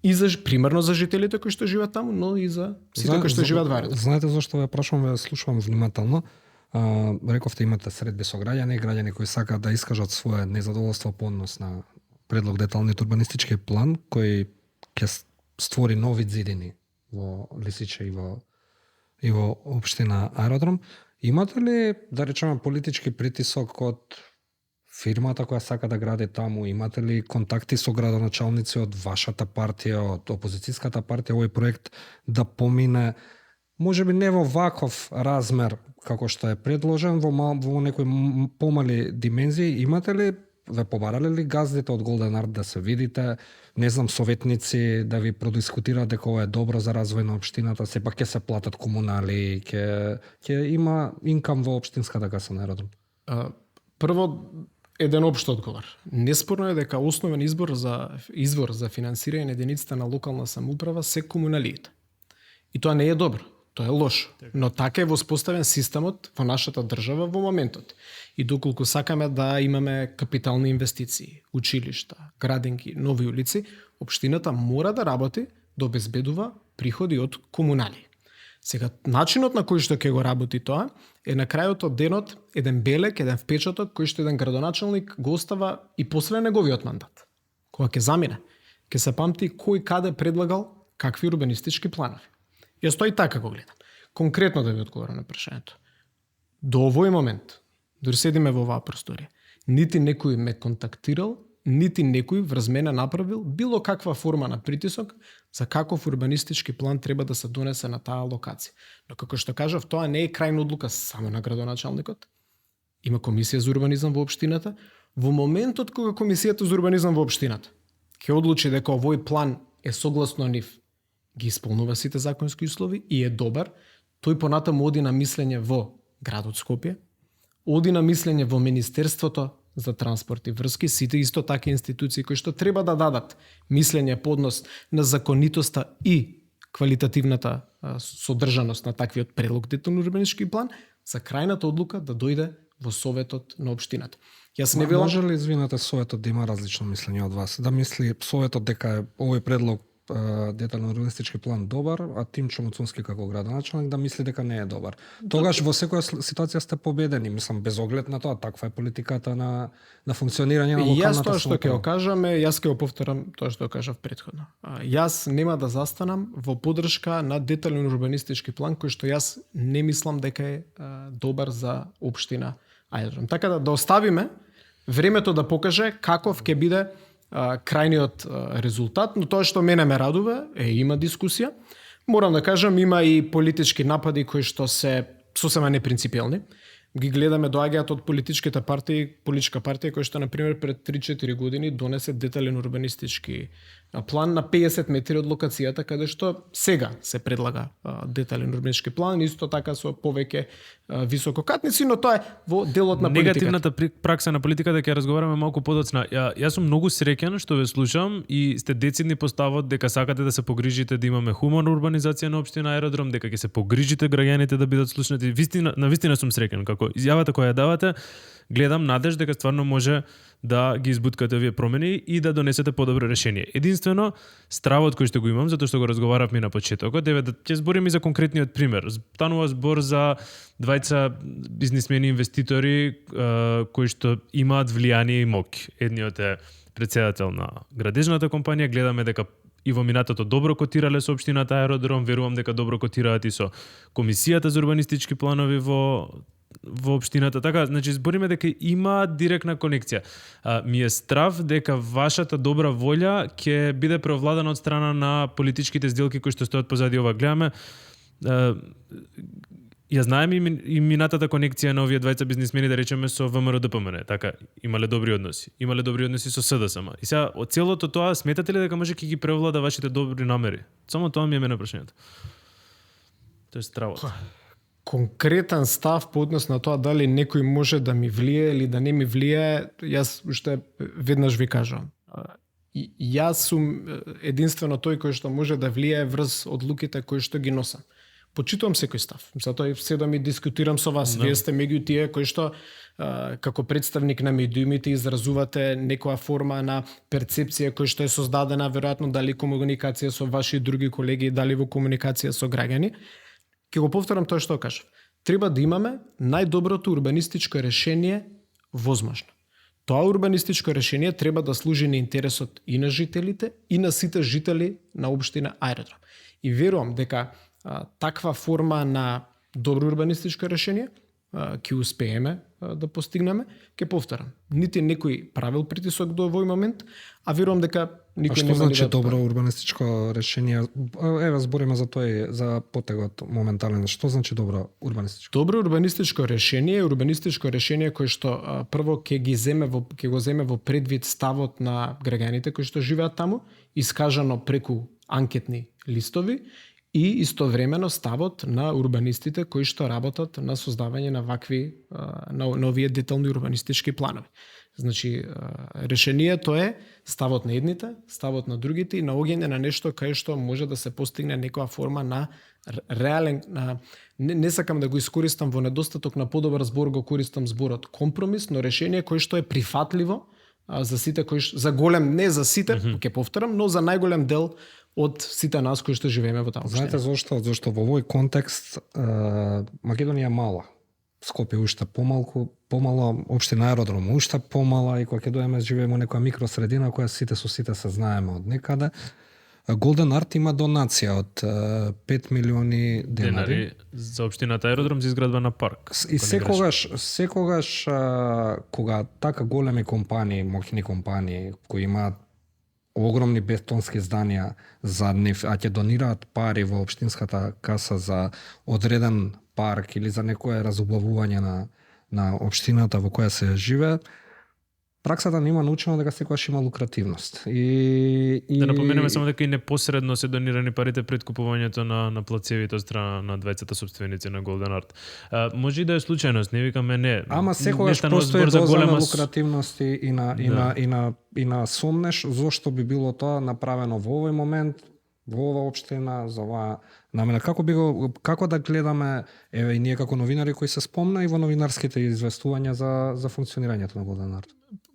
и за примерно за жителите кои што живеат таму, но и за сите кои што живеат во Аеродром. Знаете зашто ве прашувам, ве слушувам внимателно. Рековте имате средби со граѓани кои сакаат да искажат свое незадоволство по однос на предлог деталниот урбанистички план кој ќе створи нови зидини во Лисиче и во општина Аеродром. Имате ли, да речеме, политички притисок од фирмата која сака да гради таму? Имате ли контакти со градоначалници од вашата партија, од опозицијската партија, овој проект да помине можеби не во ваков размер како што е предложен, во некои помали димензии? Имате ли, ве побарале ли газдите од Голден Арт да се видите, не знам, советници да ви продискутираат дека ова е добро за развој на општината, сепак ќе се платат комунали, ќе има инкам во општинската каса на Аеродром? Прво, еден општ одговор. Неспорно е дека основен извор за финансирање на единиците на локална самоуправа се комуналиите. И тоа не е добро. Тоа е лошо, но така е воспоставен системот во нашата држава во моментот. И доколку сакаме да имаме капитални инвестиции, училишта, градинки, нови улици, општината мора да работи да обезбедува приходи од комунали. Сега, начинот на кој што ќе го работи тоа е на крајот од денот еден белек, еден впечаток кој што еден градоначалник го остава и после неговиот мандат. Кога ќе замине, ќе се памти кој каде предлагал какви урбанистички планови. Јас тоа и така го гледам. Конкретно да ви одговорам на прашањето. До овој момент, дори седиме во оваа просторија, нити некој ме контактирал, нити некој врз мене направил било каква форма на притисок за каков урбанистички план треба да се донесе на таа локација. Но како што кажав, тоа не е крајна одлука само на градоначалникот. Има комисија за урбанизам во општината. Во моментот кога комисијата за урбанизам во општината ќе одлучи дека овој план е согласно нив, ги исполнува сите законски услови и е добар, тој понатаму оди на мислење во градот Скопје, оди на мислење во Министерството за транспорт и врски, сите исто така институции кои што треба да дадат мислење по однос на законитоста и квалитативната содржаност на таквиот предлог детален урбанистички план, за крајната одлука да дојде во Советот на општината. Јас не велам... Може ли, извинете, Советот да има различно мислење од вас? Да мисли Советот дека е овој предлог детален урбанистички план добар, а Тим Чомуцунски како градоначалник да мисли дека не е добар. Тогаш во секоја ситуација сте победени, мислам, без оглед на тоа, таква е политиката на функционирање на локалната самоуправа. Јас тоа што ќе го кажам, јас ќе го повторам тоа што кажав претходно. Јас нема да застанам во поддршка на детален урбанистички план кој што јас не мислам дека е добар за општина Аеродром. Така да оставиме времето да покаже каков ќе биде крајниот резултат, но тоа што мене ме радува има дискусија. Морам да кажам, има и политички напади кои што се сосема непринципиелни. ги гледаме доаѓаат од политичка партија која што на пример пред 3-4 години донесе детален урбанистички план на 50 метри од локацијата каде што сега се предлага детален урбанистички план, исто така со повеќе висококатници, но тоа е во делот на политиката. Негативната пракса на политиката ќе разговараме малку подоцна. Јас сум многу среќен што ве слушам и сте децидни по ставот дека сакате да се погрижите да имаме хумана урбанизација на општина Аеродром, дека ќе се погрижите граѓаните да бидат слушнати. Навистина сум среќен како изјавата која ја давате, гледам надеж дека стварно може да ги избуткате овие промени и да донесете подобро решение. Единствено, стравот кој што го имам, затоа што го разговаравме на почетокот, еве да ќе збориме за конкретниот пример. Станува збор за двајца бизнисмени инвеститори кои што имаат влијание и моќ. Едниот е претседател на градежната компанија, гледаме дека и во минатото добро котирале со општината Аеродром, верувам дека добро котираат и со комисијата за урбанистички планови во општината. Така, значи збориме дека има директна конекција. Ми е страв дека вашата добра волја ќе биде преовладана од страна на политичките сделки кои што стојат позади ова. Гледаме ја знаем и минатата конекција на овие двајца бизнисмени, да речеме, со ВМРО ДПМН, така, имале добри односи. Имале добри односи со СДСМ. И сега, од целото тоа, сметате ли дека може ќе ги преовлада вашите добри намери? Само тоа ми е мене прашањето. Тоа е стравот. Конкретен став по однос на тоа дали некој може да ми влие или да не ми влие, јас уште веднаш ви кажам. Јас сум единствено тој кој што може да влие врз одлуките кои што ги носам. Почитувам секој став. Затоа и се да ми дискутирам со вас. Вие сте меѓу тие кои што како представник на медиумите изразувате некоја форма на перцепција која што е создадена веројатно дали комуникација со ваши други колеги, дали во комуникација со граѓани. Ќе го повторам тоа што кажав. Треба да имаме најдоброто урбанистичко решение возможно. Тоа урбанистичко решение треба да служи на интересот и на жителите и на сите жители на општина Аеродром. И верувам дека таква форма на добро урбанистичко решение ќе успееме да постигнеме. Ќе повторам, нити некој правил притисок до овој момент, а верувам дека никој не значи добро урбанистичко решение. Еве збориме за тој, за потегот моментален. Што значи добро урбанистичко? Добро урбанистичко решение е урбанистичко решение кој што прво ќе го земе во предвид ставот на граѓаните кои што живеат таму, искажано преку анкетни листови, и истовремено ставот на урбанистите кои што работат на создавање на вакви на овие детални урбанистички планови. Значи, решението е ставот на едните, ставот на другите и наоѓање на нешто кај што може да се постигне некоја форма на реален, не сакам да го искористам во недостаток на подобар збор, го користам зборот компромис, но решение кое што е прифатливо за сите за голем, не за сите, ќе повторам, но за најголем дел од сите нас кои што живееме во таа општина. Знаете зошто? Зашто во овој контекст Македонија е мала. Скопје уште помало, општина Аеродром уште помала, и кога ќе дојдеме живееме во некоја микросредина која сите со сите се знаеме од некаде. Голден Арт има донација од 5 милиони денари за општината Аеродром за изградба на парк. И секогаш кога така големи компании, моќни компании кои имаат огромни бетонски зданија за неф, а ќе донираат пари во општинската каса за одреден парк или за некое разубавување на општината во која се живее, праксата нема научено дека секогаш има лукративност. Да напоменеме само дека и непосредно се донирани парите пред купувањето на плацевите од страна на двајцата собственици на Голден Арт. Може и да е случајност, не викаме не. Ама секогаш постои доза на лукративност и на сомнеш зошто би било тоа направено во овој момент, во ова општина, за оваа намена. Како да гледаме, еве и ние како новинари кои се спомна и во новинарските известувања за функционирањето на Голден Арт?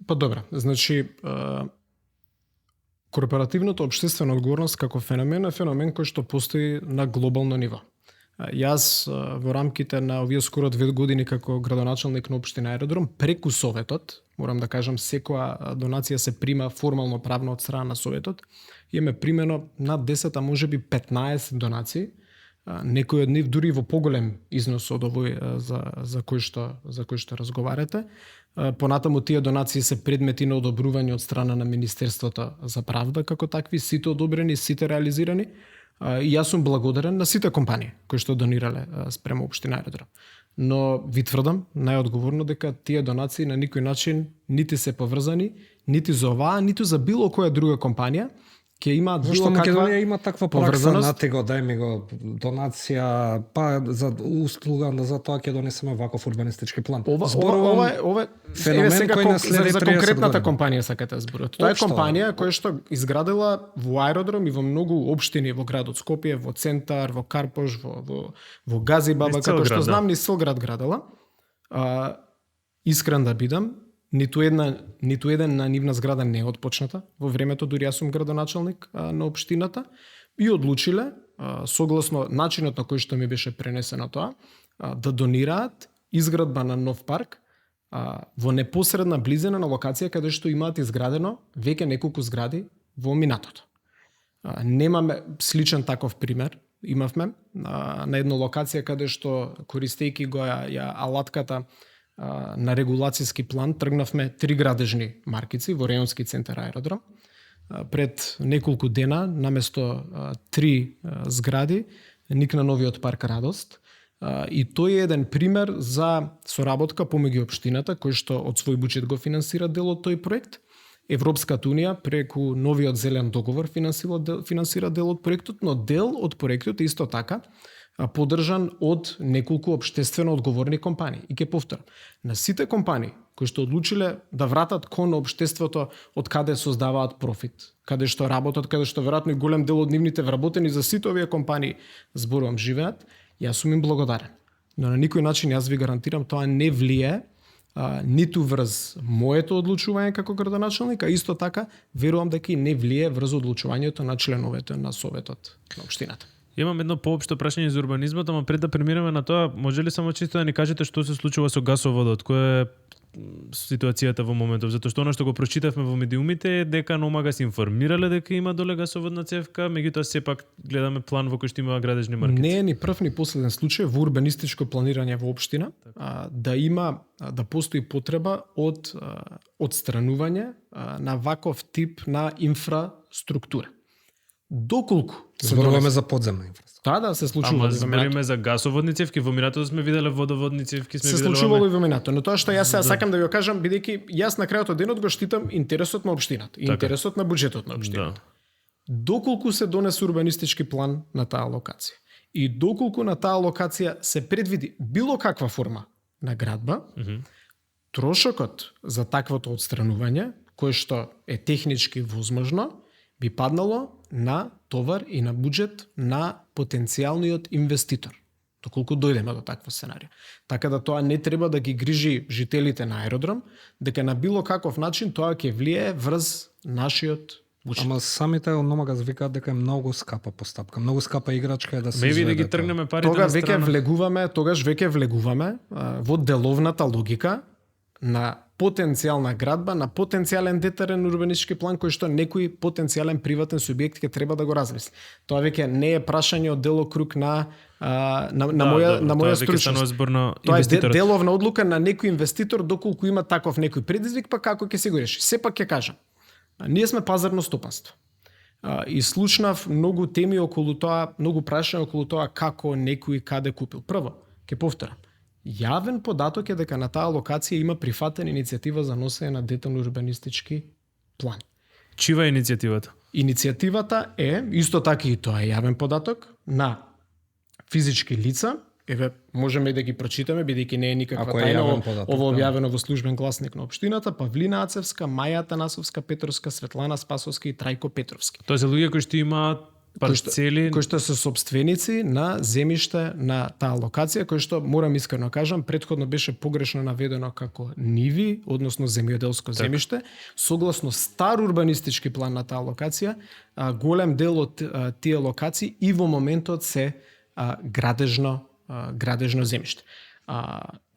Па добра, значи корпоративната општествена одговорност како феномен е феномен кој што постои на глобално ниво. Јас во рамките на овие скоро 2 години како градоначалник на општина Аеродром, преку Советот, морам да кажам, секоја донација се прима формално правно од страна на Советот, имаме примено над 10, а можеби 15 донации, некои од нив дури во поголем износ од овој за кој што разговарате. Понатаму тие донации се предмети на одобрување од страна на Министерството за правда како такви, сите одобрени, сите реализирани. И јас сум благодарен на сите компании кои што донирале спрема општина Аеродром. Но ви тврдам најодговорно дека тие донации на никој начин нити се поврзани, нити за оваа, ниту за било која друга компанија ќе имаат Зашто било каква Македонија има таква пракса, поврзаност? нати го, дај ми го донација, па за услуга, за тоа ќе донесеме ваков урбанистички план. Ова феномен еве сега кој за наследи 30 конкретната години. компанија сакате да зборувате. Тоа е Општо. компанија која што изградила во аеродром и во многу општини во градот Скопје, во центар, во Карпош, во Газибаба, Низ цел како град, што да. знам, низ цел град градела. Искрен да бидам, ниту еден на нивна зграда не е отпочната. Во времето дури јас сум градоначалник на општината и одлучиле, согласно начинот на кој што ми беше пренесено тоа, да донираат изградба на нов парк во непосредна близина на локација каде што имаат изградено веќе неколку згради во минатото. Немаме сличен таков пример. Имавме на една локација каде што користејќи го ја алатката на регулацијски план тргнавме 3 градежни маркици во реонски центар аеродром. Пред неколку дена наместо 3 згради никна новиот парк Радост. И тој е еден пример за соработка помеѓу општината кој што од свој буџет го финансира дел од тој проект. Европската унија преку новиот зелен договор финансира дел од проектот, но дел од проектот е исто така поддржан од неколку општествено одговорни компании. И ќе повторам, на сите компании кои што одлучиле да вратат кон општеството од каде создаваат профит, каде што работат, каде што веројатно и голем дел од нивните вработени за сите овие компании зборувам живеат, јас сум им благодарен. Но на никој начин јас ви гарантирам тоа не влие ниту врз моето одлучување како градоначалник, а исто така верувам дека и не влие врз одлучувањето на членовете на советот на општината. Имам едно поопшто прашање за урбанизмот, ама пред да преминеме на тоа, може ли само чисто да ни кажете што се случува со гасоводот? Која е ситуацијата во моментов? Затоа што она што го прочитавме во медиумите е дека на Омага се информирале дека има доле гасоводна цевка, меѓутоа сепак гледаме план во кој што има градежни маркици. Не е ни прв ни последен случај во урбанистичко планирање во општина да постои потреба од отстранување на ваков тип на инфраструктура. Доколку Зборуваме за подземна инфраструктура. да се случува Ама во минатото. збориме за гасоводни цевки, во минатото сме виделе водоводни цевки, сме Се виделе случувало и во минатото, но тоа што јас сега сакам да ви го кажам, бидејќи јас на крајот од денот го штитам интересот на општината, и интересот на буџетот на општината. Да. Доколку се донесе урбанистички план на таа локација и доколку на таа локација се предвиди било каква форма на градба, трошокот за таквото отстранување, кој што е технички возможно, би паднало на товар и на буџет на потенцијалниот инвеститор, доколку дојдеме до такво сценарио. Така да тоа не треба да ги грижи жителите на аеродром, дека на било каков начин тоа ќе влие врз нашиот буџет. Ама самите од Номага викаат дека е многу скапа постапка, многу скапа играчка е да се Ме ви да изведе ги тоа. тргнеме парите Тогаш на страна. веќе влегуваме во деловната логика на потенцијална градба, на потенцијален детален урбанистички план кој што некој потенцијален приватен субјект ќе треба да го размисли. Тоа веќе не е прашање од делокруг на моја стручност. Тоа е деловна одлука на некој инвеститор доколку има таков некој предизвик, па како ќе се го реши. Сепак ќе кажам, ние сме пазарно стопанство. И слушнав многу теми околу тоа, многу прашања околу тоа како некој каде купил. Прво, ќе повторам. Јавен податок е дека на таа локација има прифатена иницијатива за носење на детален урбанистички план. Чива е иницијативата? Иницијативата е, исто така и тоа е јавен податок, на физички лица, еве можеме и да ги прочитаме, бидејќи не е никаква Ако е тајна, јавен податок, ово да. објавено во службен гласник на општината, Павлина Ацевска, Маја Танасовска Петровска, Светлана Спасовска и Трајко Петровски. Тоа се луѓе кои што имаат парцели, кои што се собственици на земјиште на таа локација, кој што морам искрено кажам, претходно беше погрешно наведено како ниви, односно земјоделско земјиште. Согласно стар урбанистички план на таа локација, голем дел од тие локации и во моментот се градежно земјиште.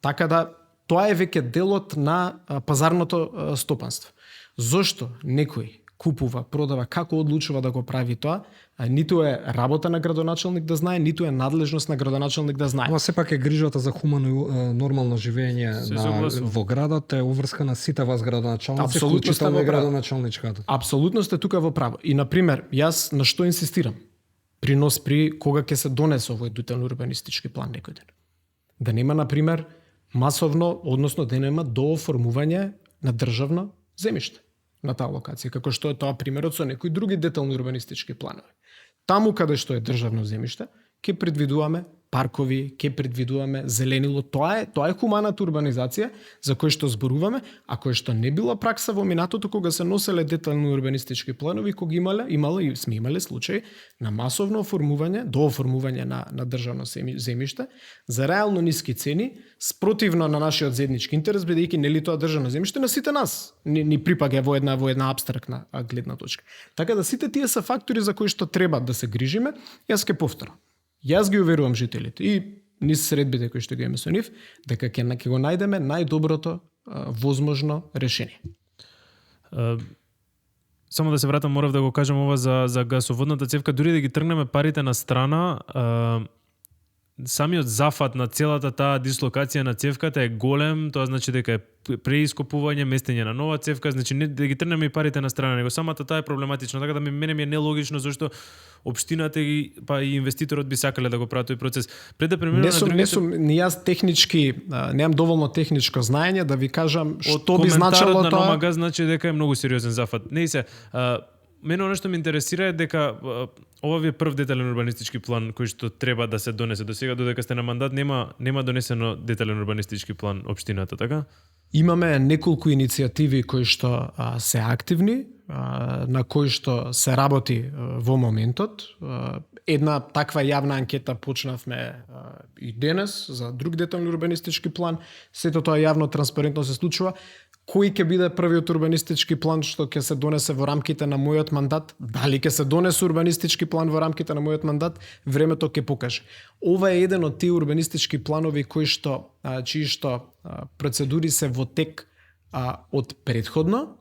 Така да тоа е веќе делот на пазарното стопанство. Зошто некој купува, продава, како одлучува да го прави тоа, ниту е работа на градоначалник да знае, ниту е надлежност на градоначалник да знае. Ама сепак е грижата за хумано нормално живење во градот е уврскана сите вас градоначалници, вклучително и градоначалничката. Апсолутно сте тука во право. И на пример, јас на што инсистирам? При кога ќе се донесе овој детален урбанистички план некој ден. Да нема, например, масовно, односно да нема дооформување на државно земјиште на таа локација, како што е тоа примерот со некои други детални урбанистички планови. Таму каде што е државно земјиште, ќе предвидуваме паркови, ќе предвидуваме зеленило. Тоа е хуманата урбанизација за кој што зборуваме, а кој што не била пракса во минатото кога се носеле детални урбанистички планови, кога имало и сме имале случаи на масовно дооформување на државно земјиште за реално ниски цени, спротивно на нашиот заеднички интерес, бидејќи нели тоа државно земјиште на сите нас ни припаѓа во една апстрактна гледна точка. Така да сите тие се фактори за кои што треба да се грижиме. Јас ќе повторам. Јас ги уверувам жителите и низ средбите кои што ги имаме со нив, дека ќе го најдеме најдоброто возможно решение. Само да се вратам, морав да го кажам ова за гасоводната цевка, дури да ги тргнеме парите на страна, самиот зафат на целата таа дислокација на цевката е голем, тоа значи дека е преископување, местење на нова цевка, значи не да ги тргнеме и парите на страна, него самата таа е проблематична, така да мене ми е нелогично зашто општината па и инвеститорот би сакале да го прават тој процес. Пред да преминеме на другите... Не јас технички, немам доволно техничко знаење да ви кажам што би значило тоа. Од коментарот на Номага значи дека е многу сериозен зафат. Не се, мене оно што ме интересира е дека ова ви е прв детален урбанистички план кој што треба да се донесе. До сега додека сте на мандат нема донесено детален урбанистички план општината, така? Имаме неколку иницијативи кои што се активни, на кои што се работи во моментот. Една таква јавна анкета почнавме и денес за друг детален урбанистички план. Сето тоа јавно транспарентно се случува. Кој ќе биде првиот урбанистички план што ќе се донесе во рамките на мојот мандат? Дали ќе се донесе урбанистички план во рамките на мојот мандат? Времето ќе покаже. Ова е еден од тие урбанистички планови чии што процедури се во тек од предходно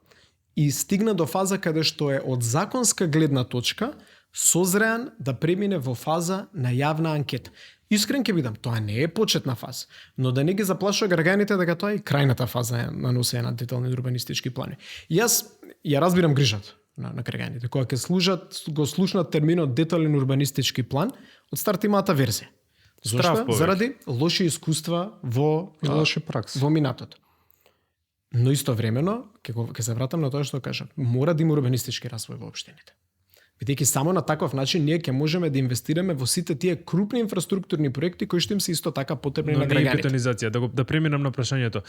и стигна до фаза каде што е од законска гледна точка созреан да премине во фаза на јавна анкета. Искрен ќе бидам, тоа не е почетна фаза, но да не ги заплашува граѓаните дека тоа е крајната фаза на носење на детални урбанистички планови. Јас ја разбирам грижата на граѓаните, кога ќе го слушнат терминот детален урбанистички план, од старт имаат верзија. Зошто? Заради лоши искуства во лоши пракси во минатото. Но истовремено, ќе се вратам на тоа што кажам, мора да има урбанистички развој во општините. Бидејќи само на таков начин ние ќе можеме да инвестираме во сите тие крупни инфраструктурни проекти кои што им се исто така потребни на граѓаните. Бетонизација, да преминам на прашањето.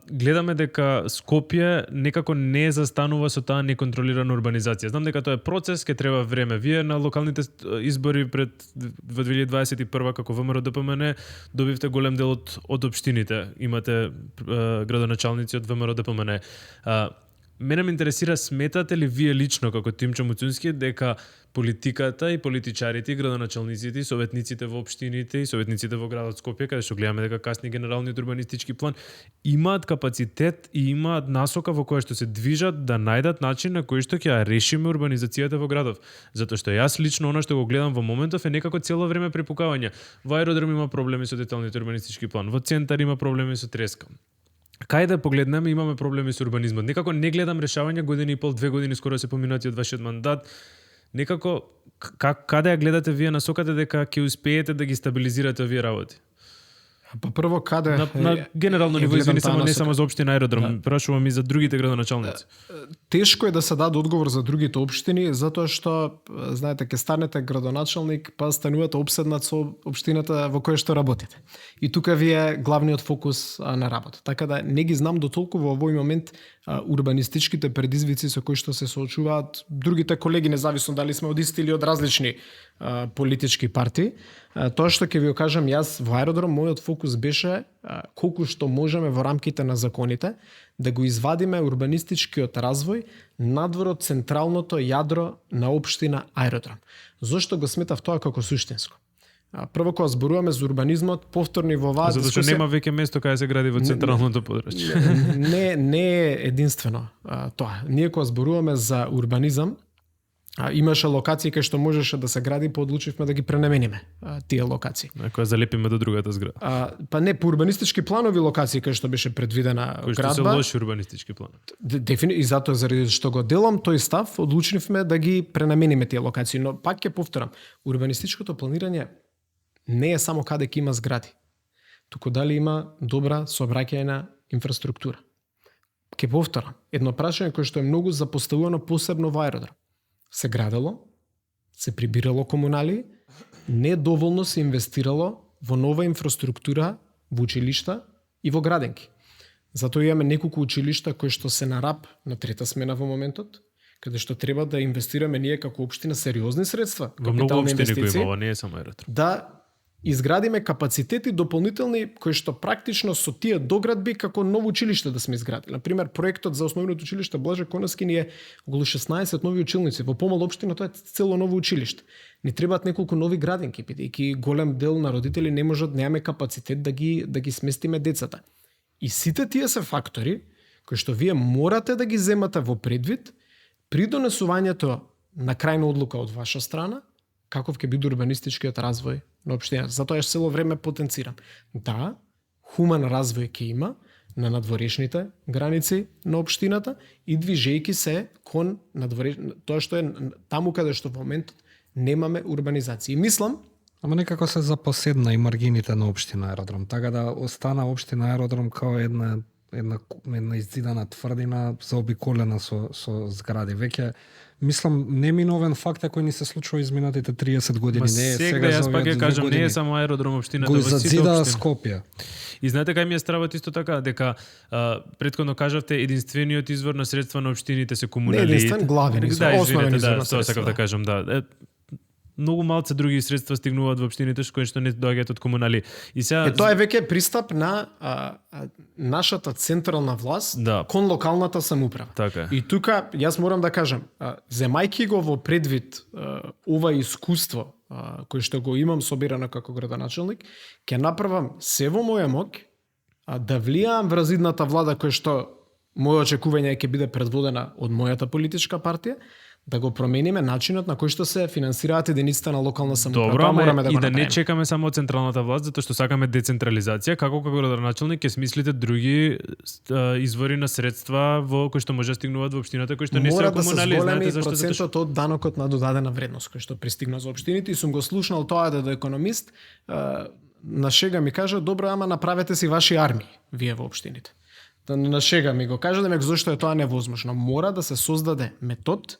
Гледаме дека Скопје некако не застанува со таа неконтролирана урбанизација. Знам дека тоа е процес, ќе треба време. Вие на локалните избори во 2021 како ВМРО ДПМН добивте голем дел од општините. Имате градоначалници од ВМРО ДПМН. Мене ме интересира, сметате ли вие лично како Тимчо Муцунски дека политиката и политичарите, и градоначалниците, и советниците во општините, и советниците во градот Скопје, каде што гледаме дека касни генералниот урбанистички план, имаат капацитет и имаат насока во која што се движат да најдат начин на кој што ќе ја решиме урбанизацијата во градов. Затоа што јас лично она што го гледам во моментов е некако цело време препукавање. Во аеродром има проблеми со деталниот урбанистички план, во центар има проблеми со треска. Кај да погледнеме имаме проблеми со урбанизмот. Некако не гледам решавање, година и пол, 2 години скоро се поминати од вашиот мандат. Некако каде ја гледате вие насоката дека ќе успеете да ги стабилизирате овие работи? Па прво каде на генерално ниво, извини, не само за општина аеродром, прашувам и за другите градоначалници. Тешко е да се даде одговор за другите општини, затоа што знаете ќе станете градоначалник, па станувате обседнат со општината во која што работите. И тука ви е главниот фокус на работа. Така да не ги знам дотолку во овој момент урбанистичките предизвици со кои што се соочуваат другите колеги, независно дали сме од исти или од различни политички партии. Тоа што ќе ви го кажам јас во аеродром, мојот фокус беше колку што можеме во рамките на законите да го извадиме урбанистичкиот развој надвор од централното јадро на општина аеродром. Зошто го сметав тоа како суштинско? Прво кога зборуваме за урбанизмот, повторно во оваа дискусија... Затоа што нема веќе место каде се гради во централното подрачје. Не е единствено тоа. Ние кога зборуваме за урбанизам, имаше локации кај што можеше да се гради, поодлучивме да ги пренамениме тие локации. Ако ја залепиме до другата зграда. Па не, по урбанистички планови локации кај што беше предвидена кои градба. Кои што се лоши урбанистички планови. И затоа заради што го делам тој став, одлучивме да ги пренамениме тие локации, но пак ќе повторам, урбанистичкото планирање не е само каде ќе има згради. туку дали има добра сообраќајна инфраструктура. Ке повторам, едно прашање кое што е многу запоставувано посебно во аеродром. Се градело, се прибирало комунали, не доволно се инвестирало во нова инфраструктура, во училишта и во граденки. Затоа имаме неколку училишта кои што се на рап на трета смена во моментот, каде што треба да инвестираме ние како општина сериозни средства, Во многу капитални општини кои инвестиции, имало, не е само аеродром. да изградиме капацитети дополнителни кои што практично со тие доградби како ново училиште да сме изградили. На пример, проектот за основното училиште Блаже Конаски ни е околу 16 нови училници. Во помал општина тоа е цело ново училиште. Ни требаат неколку нови градинки, бидејќи голем дел на родители не можат, немаме капацитет да ги сместиме децата. И сите тие се фактори кои што вие морате да ги земате во предвид при донесувањето на крајна одлука од ваша страна, каков ќе биде урбанистичкиот развој на општината. Затоа јас цело време потенцирам. Да, хуман развој ќе има на надворешните граници на општината и движејки се кон тоа што е таму каде што во моментот немаме урбанизација. И мислам, Ама некако се запоседна и маргините на општина Аеродром, така да остана општина Аеродром као една иззидана тврдина заобиколена со згради. Веќе мислам неминовен факт кој ни се случува изминатите 30 години. Ма Не е сега јас за пак овие ја 2 кажам, не години. е само аеродром општината, Го во сите зазида општини. Скопје. И знаете кај ми е стравот исто така, дека претходно кажавте единствениот извор на средства на општините се комуналите. Не единствен, главен извор, да, основен извинете, извор да, на тоа сакав средства. да кажам, да. Многу малце други средства стигнуваат во општините кои што не доаѓаат од комунали. И сега тоа е веќе пристап на нашата централна власт Да. кон локалната самоуправа. Така е. И тука јас морам да кажам, земајки го во предвид ова искуство кој што го имам собирано како градоначелник, ќе направам се во моја моќ да влијам врз идната влада која што моје очекување е ќе биде предводена од мојата политичка партија, да го промениме начинот на кој што се финансираат единиците на локална самоуправа. Добро, Тоа ама мораме да и го да не направиме. чекаме само од централната власт, затоа што сакаме децентрализација, како градоначелник ќе смислите други извори на средства во кои што може да стигнуваат во општината, кои што не се Мора да се комунали, зголеми знаете зашто? процентот од данокот на додадена вредност кој што пристигна за општините и сум го слушнал тоа да економист на шега ми кажа добро, ама направете си ваши армии вие во општините. Да на шега ми го кажа дека зошто е тоа невозможно. Мора да се создаде метод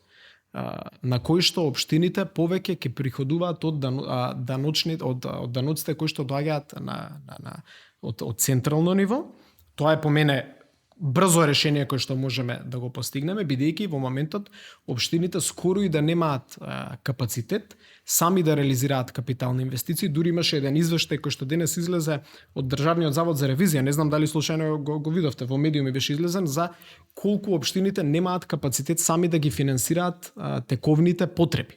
на кој што општините повеќе ќе приходуваат од даноците кои што доаѓаат од централно ниво. Тоа е по мене брзо решение кое што можеме да го постигнеме, бидејќи во моментот општините скоро и да немаат капацитет сами да реализираат капитални инвестиции. Дури имаше еден извештај кој што денес излезе од Државниот завод за ревизија, не знам дали случајно го видовте, во медиуми беше излезен, за колку општините немаат капацитет сами да ги финансираат тековните потреби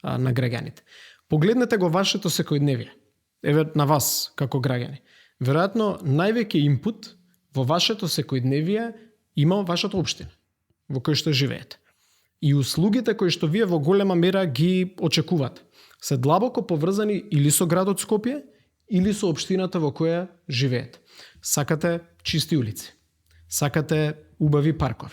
на граѓаните. Погледнете го вашето секојдневие. Еве на вас како граѓани. Веројатно највеќе инпут во вашето секојдневие има вашата општина во која што живеете. И услугите кои што вие во голема мера ги очекувате се длабоко поврзани или со градот Скопје или со општината во која живеете. Сакате чисти улици. Сакате убави паркови.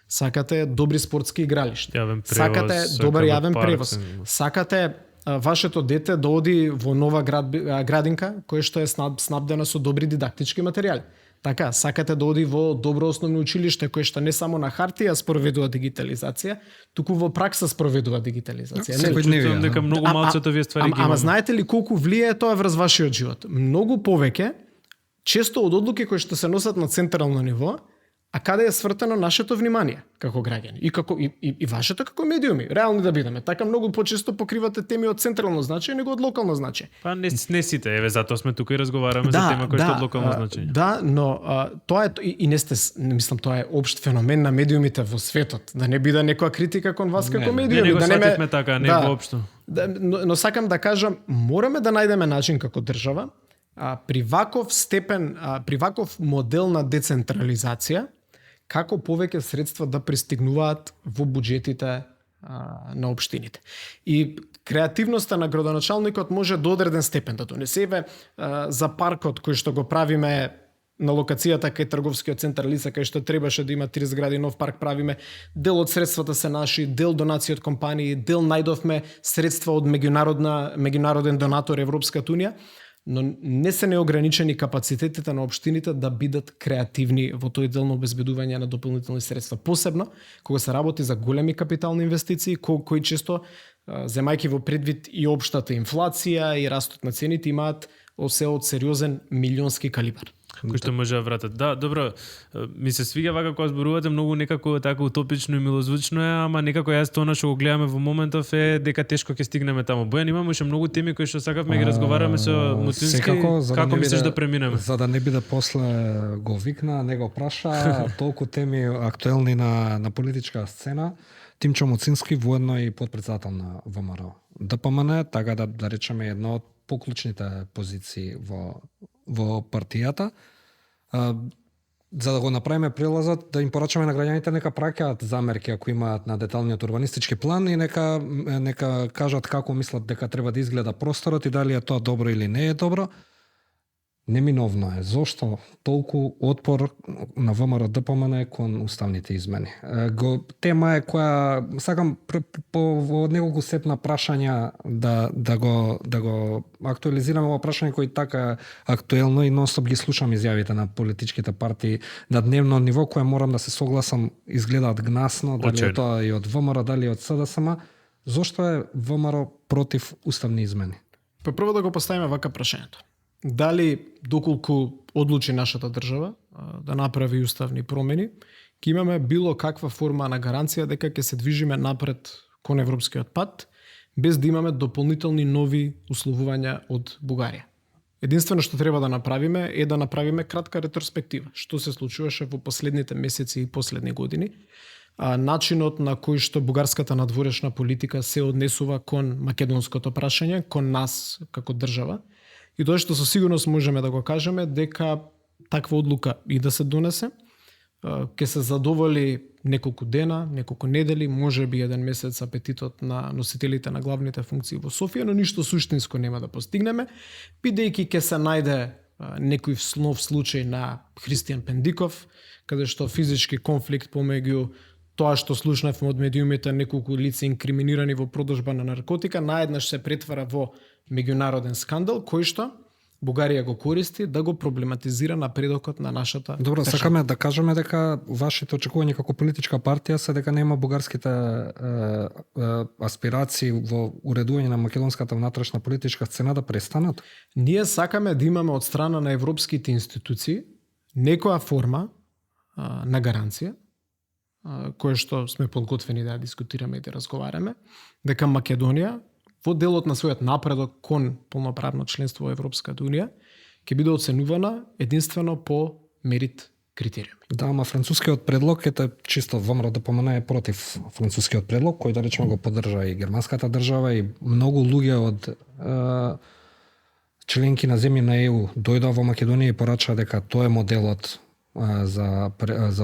Сакате добри спортски игралишта. Јавен превоз, Сакате добар сакаме јавен парк, превоз. Сакате вашето дете да оди во нова градинка која што е снабдена со добри дидактички материјали. Така, сакате да оди во добро основно училиште кое што не само на хартија спроведува дигитализација, туку во пракса спроведува дигитализација. Секојдневие. Чувствувам дека многу малце од овие ствари ги Ама имаме. знаете ли колку влијае тоа врз вашиот живот? Многу повеќе, често од одлуки кои што се носат на централно ниво, а каде е свртено нашето внимание како граѓани и вашето како медиуми, реални да бидеме. Така многу почесто покривате теми од централно значење него од локално значење. Па не сите, еве затоа сме тука и разговараме за тема која што од локално значење. Да, но тоа е и не сте, мислам тоа е општ феномен на медиумите во светот, да не биде некоја критика кон вас како медиуми, Не го да не свативме така, не воопшто. но сакам да кажам, мораме да најдеме начин како држава при ваков степен, при ваков модел на децентрализација, како повеќе средства да пристигнуваат во буџетите на општините. И креативноста на градоначалникот може до одреден степен да донесе за паркот кој што го правиме на локацијата кај трговскиот центар Лица, кај што требаше да има 3 згради нов парк, правиме дел од средствата се наши, дел донации од компании, дел најдовме средства од меѓународен донатор Европската унија. но не се неограничени капацитетите на општините да бидат креативни во тој дел на обезбедување на дополнителни средства. Посебно кога се работи за големи капитални инвестиции, кои често, земајќи во предвид и општата инфлација и растот на цените, имаат се од сериозен милионски калибар. Кој што може да вратат. Да, добро, ми се свиѓа вака кога зборувате, многу некако така утопично и милозвучно е, ама некако јас тоа што го гледаме во моментов е дека тешко ќе стигнеме таму. Бојан, имаме уште многу теми кои што сакавме ги разговараме со Муцински. Како мислиш да преминеме? За да не биде после го викна, не го праша, толку теми актуелни на политичка сцена. Тимчо Муцински воедно и подпредседател на ВМРО ДПМН, така да речеме една од поклучните позиции во партијата. За да го направиме прелазот, да им порачаме на граѓаните нека праќаат замерки ако имаат на деталниот урбанистички план и нека кажат како мислат дека треба да изгледа просторот и дали е тоа добро или не е добро. Неминовно е. Зошто толку отпор на ВМРО ДПМН кон уставните измени? Тема е која сакам во неколку сетна прашања да го актуализираме во прашање кои така актуелно и нонстоп ги слушам изјавите на политичките партии на дневно ниво која морам да се согласам изгледаат гнасно, дали е тоа и од ВМРО, дали од СДСМ. Зошто е ВМРО против уставни измени? Прво да го поставиме вака прашањето. Дали доколку одлучи нашата држава да направи уставни промени, ќе имаме било каква форма на гаранција дека ќе се движиме напред кон европскиот пат, без да имаме дополнителни нови условувања од Бугарија. Единствено што треба да направиме е да направиме кратка ретроспектива, што се случуваше во последните месеци и последни години, начинот на кој што бугарската надворешна политика се однесува кон македонското прашање, кон нас како држава. И тоа што со сигурност можеме да го кажеме дека таква одлука и да се донесе, ќе се задоволи неколку дена, неколку недели, можеби еден месец апетитот на носителите на главните функции во Софија, но ништо суштинско нема да постигнеме, бидејќи ќе се најде некој нов случај на Христијан Пендиков, каде што физички конфликт помеѓу тоа што слушнавме од медиумите, неколку лица инкриминирани во продажба на наркотика, наеднаш се претвара во меѓународен скандал, кој што Бугарија го користи да го проблематизира напредокот на нашата Добро, сакаме да кажеме дека вашите очекувања како политичка партија се дека нема бугарските аспирации во уредување на македонската внатрешна политичка сцена да престанат? Ние сакаме да имаме од страна на европските институции некоја форма на гаранција, која што сме подготвени да дискутираме и да разговараме, дека Македонија во делот на својот напредок кон полноправно членство во Европската Унија ќе биде оценувана единствено по мерит критериуми. Да, ама францускиот предлог е чисто ВМРО ДПМН е против францускиот предлог, кој да речеме го поддржа и германската држава и многу луѓе од членки на земји на ЕУ дојдоа во Македонија и порачаа дека тоа е моделот за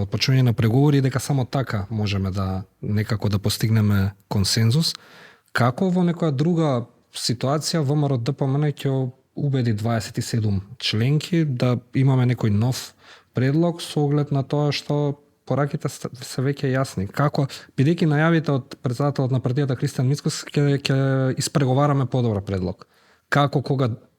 отпочнување на преговори и дека само така можеме да некако да постигнеме консензус. Како во некоја друга ситуација ВМРО ДПМН ќе убеди 27 членки да имаме некој нов предлог со оглед на тоа што пораките се веќе јасни. Како, бидејќи најавите од председателот на партијата Христијан Мицкоски ќе испреговараме подобар предлог.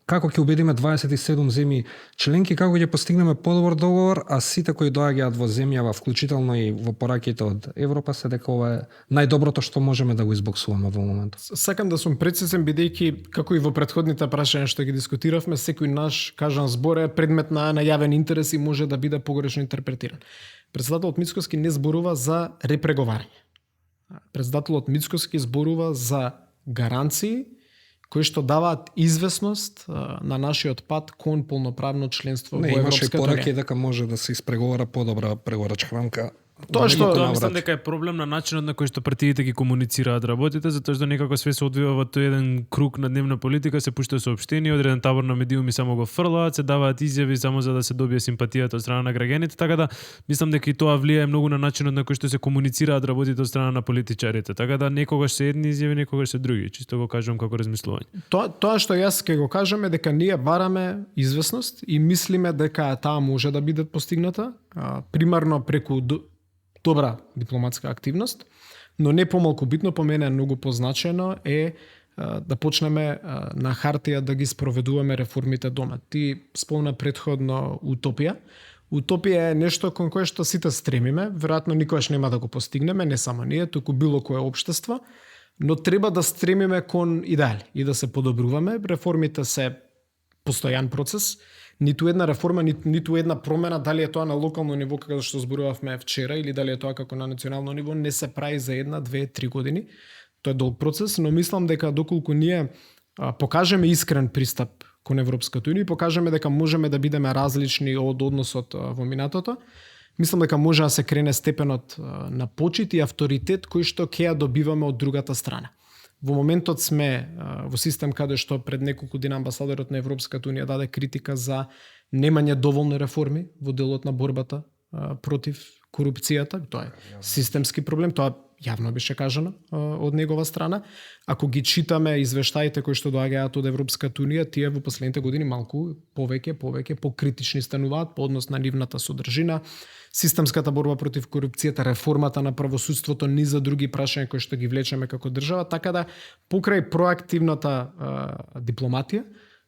Како ќе убедиме 27 земји членки, како ќе постигнеме подобар договор, а сите кои доаѓаат во земјава, вклучително и во пораките од Европа, се дека ова е најдоброто што можеме да го избоксуваме во моментот. Сакам да сум прецизен, бидејќи како и во претходните прашања што ги дискутиравме, секој наш кажан збор е предмет на најавен интерес и може да биде погрешно интерпретиран. Председателот Мицкоски не зборува за репреговарање. Председателот Мицкоски зборува за гаранции кои што даваат известност на нашиот пат кон полноправно членство во Европската Унија. Имаше пораки дека може да се испреговара подобра преговорачка рамка. Тоа мислам дека е проблем на начинот на кој што партиите ги комуницираат работите, затоа што некако све се одвива во тој еден круг на дневна политика, се пушта соопштение, одреден табор на медиуми само го фрлаат, се даваат изјави само за да се добие симпатијата од страна на граѓаните, така да мислам дека и тоа влијае многу на начинот на кој што се комуницираат работите од страна на политичарите. Така да некогаш се едни изјави, некогаш се други, чисто го кажувам како размислување. Тоа што јас ќе го кажам е дека ние бараме известност и мислиме дека таа може да биде постигната, примарно преку добра дипломатска активност, но не помалку битно, по мене многу позначено е да почнеме на хартија да ги спроведуваме реформите дома. Ти спомна претходно утопија. Утопија е нешто кон кое што сите стремиме, веројатно никогаш нема да го постигнеме, не само ние, туку било кое општество, но треба да стремиме кон идеали и да се подобруваме. Реформите се постојан процес. Ниту една реформа, ниту една промена, дали е тоа на локално ниво, како што зборувавме вчера, или дали е тоа како на национално ниво, не се прави за 1, 2, 3 години. Тоа е долг процес, но мислам дека доколку ние покажеме искрен пристап кон Европската унија и покажеме дека можеме да бидеме различни од односот во минатото, мислам дека може да се крене степенот на почит и авторитет кој што ќе ја добиваме од другата страна. Во моментот сме во систем каде што пред неколку дена амбасадорот на Европската унија даде критика за немање доволни реформи во делот на борбата против корупцијата. Тоа е системски проблем, тоа јавно беше кажано од негова страна. Ако ги читаме извештаите кои што доаѓаат од Европската унија, тие во последните години малку повеќе покритични стануваат по однос на нивната содржина, системската борба против корупцијата, реформата на правосудството, низ за други прашања кои што ги влечеме како држава, така да покрај проактивната дипломатија,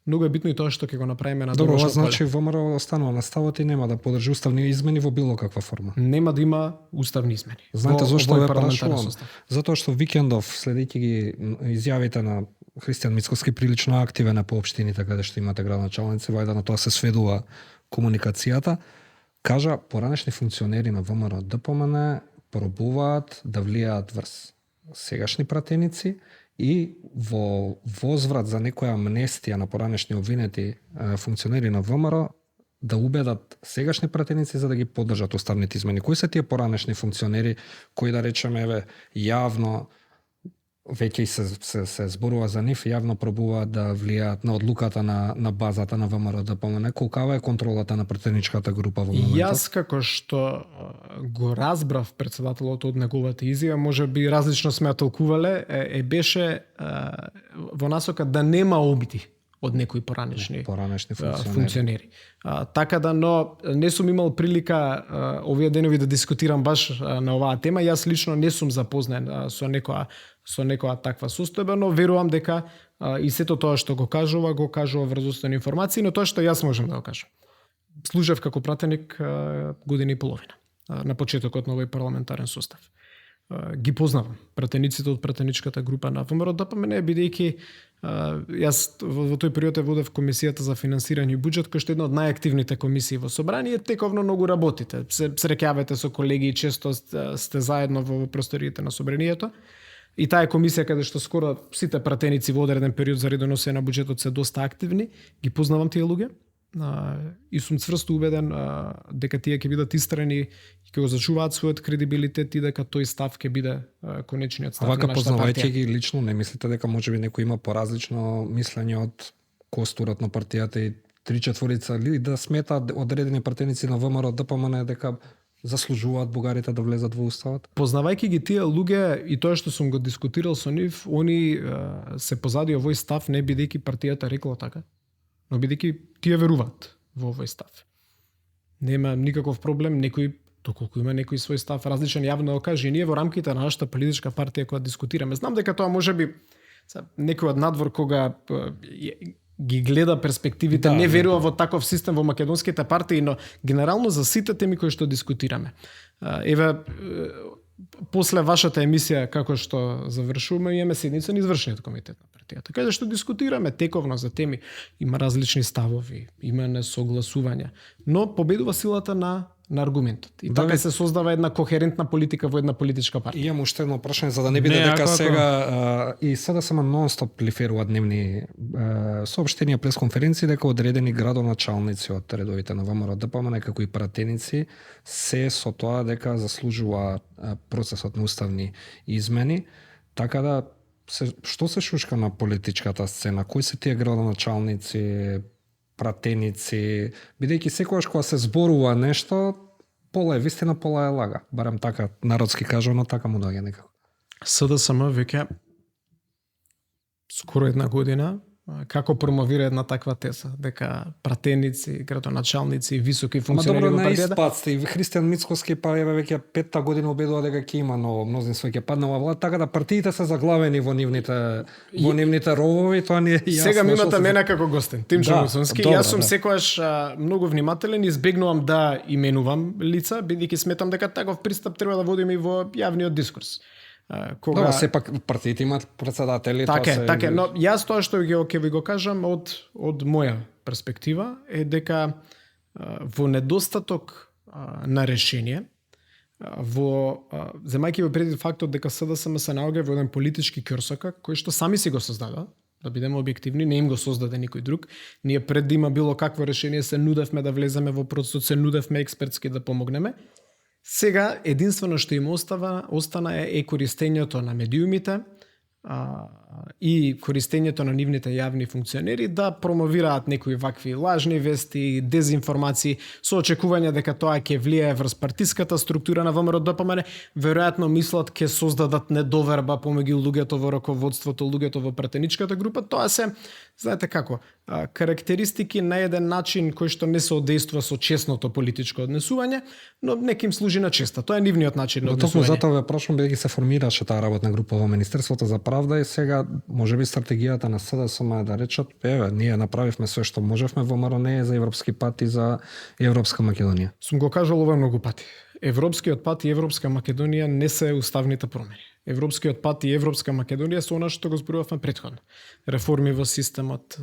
многу е битно и тоа што ќе го направиме на Добро, домашно поле. значи ВМРО останува на ставот и нема да подржи уставни измени во било каква форма. Нема да има уставни измени. Знаете во зошто овој ве парламентарен прашувам? состав. Затоа што викендов, следејќи ги изјавите на Христијан Мицковски, прилично активен е по општините каде што имате градоначалници, вајда на тоа се сведува комуникацијата. Кажа, поранешни функционери на ВМРО ДПМН пробуваат да влијаат врз сегашни пратеници и во возврат за некоја амнестија на поранешни обвинети функционери на ВМРО да убедат сегашни пратеници за да ги поддржат уставните измени. Кои се тие поранешни функционери кои, да речеме, јавно веќе се зборува за нив, јавно пробуваат да влијаат на одлуката на базата на ВМРО ДПМН? Колкава е контролата на пратеничката група во моментот? Јас како што го разбрав председателот од неговата изјава, може би различно сме ја толкувале, беше во насока да нема обиди од некои поранешни функционери. Така да, но не сум имал прилика овие денови да дискутирам баш на оваа тема. Јас лично не сум запознат со некоја таква состојба, но верувам дека и сето тоа што го кажува врзостени информации, но тоа што јас можам да го кажам. Служев како пратеник година и половина на почетокот на овој парламентарен состав. Ги познавам пратениците од пратеничката група на ВМРО ДПМН, бидејќи јас во тој период водев комисијата за финансирање и буџет, кој што е една од најактивните комисии во собрание, тековно многу работите. Се среќавате со колеги и често сте заедно во просториите на собранието. И таа е комисија каде што скоро сите пратеници во одреден период за редоносење на буџетот се доста активни. Ги познавам тие луѓе и сум цврсто убеден дека тие ќе бидат истрени и ќе го зачуваат својот кредибилитет и дека тој став ќе биде конечниот став на нашата партија. Познавајќи ги лично, не мислите дека можеби некој има поразлично мислење од костурот на партијата и 3/4 или да сметаат одредени пратеници на ВМРО ДПМН дека заслужуваат бугарите да влезат во уставот? Познавајќи ги тие луѓе и тоа што сум го дискутирал со нив, они се позади овој став не бидејќи партијата рекла така, но бидејќи тие веруваат во овој став. Нема никаков проблем некој, доколку има некој свој став различен, јавно да каже. И ние во рамките на нашата политичка партија кога дискутираме, знам дека тоа можеби некој од надвор кога ги гледа перспективите, не верува во таков систем во македонските партии, но генерално за сите теми кои што дискутираме. Еве, после вашата емисија, како што завршуваме, имаме седница на извршниот комитет на партијата, каде што дискутираме тековно за теми. Има различни ставови, има несогласувања, но победува силата на аргументот. И така се создава една кохерентна политика во една политичка партија. Имам уште едно прашање за да не биде дека сега и СДСМ нон-стоп плиферува дневни соопштенија, пресконференции дека одредени градоначалници од редовите на ВМРО ДПМН како и пратеници се со тоа дека заслужува процесот на уставни измени, така да што се шушка на политичката сцена? Кои се тие градоначалници, пратеници, бидејќи секогаш кога се зборува нешто, пола е вистина, пола е лага. Барем така народски кажано, така му доаѓа некако. СДСМ веќе скоро една година како промовира една таква теза, дека пратеници, градоначалници, високи Ма функционери добро, во на партијата. испад сте. И Христијан Мицкоски па еве веќе 5-та година обедува дека ќе има ново мнозинство, ќе падне ова влада, така да партиите се заглавени во нивните ровови, тоа не е јасно. Сега ми што имате се- мене како гостин, Тимчо Да, Мусонски. добро, Јас сум да. секогаш многу внимателен, избегнувам да именувам лица, бидејќи сметам дека таков пристап треба да водиме и во јавниот дискурс. Кога Добро, сепак партиите имаат председатели, Така е, така е, но јас тоа што ќе ви го кажам од моја перспектива е дека во недостаток на решение, земајќи во предвид фактот дека СДСМ се наоѓа во еден политички ќорсокак кој што сами си го создадоа, да бидеме објективни, не им го создаде никој друг. Ние пред да има било какво решение се нудевме да влеземе во процесот, се нудевме експертски да помогнеме. Сега единствено што им остана е користењето на медиумите и користењето на нивните јавни функционери да промовираат некои вакви лажни вести, дезинформации со очекување дека тоа ќе влијае врз партиската структура на ВМРО-ДПМН, веројатно мислат ќе создадат недоверба помеѓу луѓето во раководството, луѓето во пратеничката група. Тоа се, знаете како, карактеристики на еден начин кој што не се одействува со честното политичко однесување, но неким служи на честа. Тоа е нивниот начин на Токму однесување. затоа ве прашувам, бидејќи се формираше таа работна група во Министерството за правда и сега можеби стратегијата на СДСМ е да речат, еве, ние направивме све што можевме во МРН за Европски пат и за Европска Македонија. Сум го кажал ова многу пати. Европскиот пат и Европска Македонија не се уставните промени. Европскиот пат и Европска Македонија се она што го зборувавме претходно. Реформи во системот,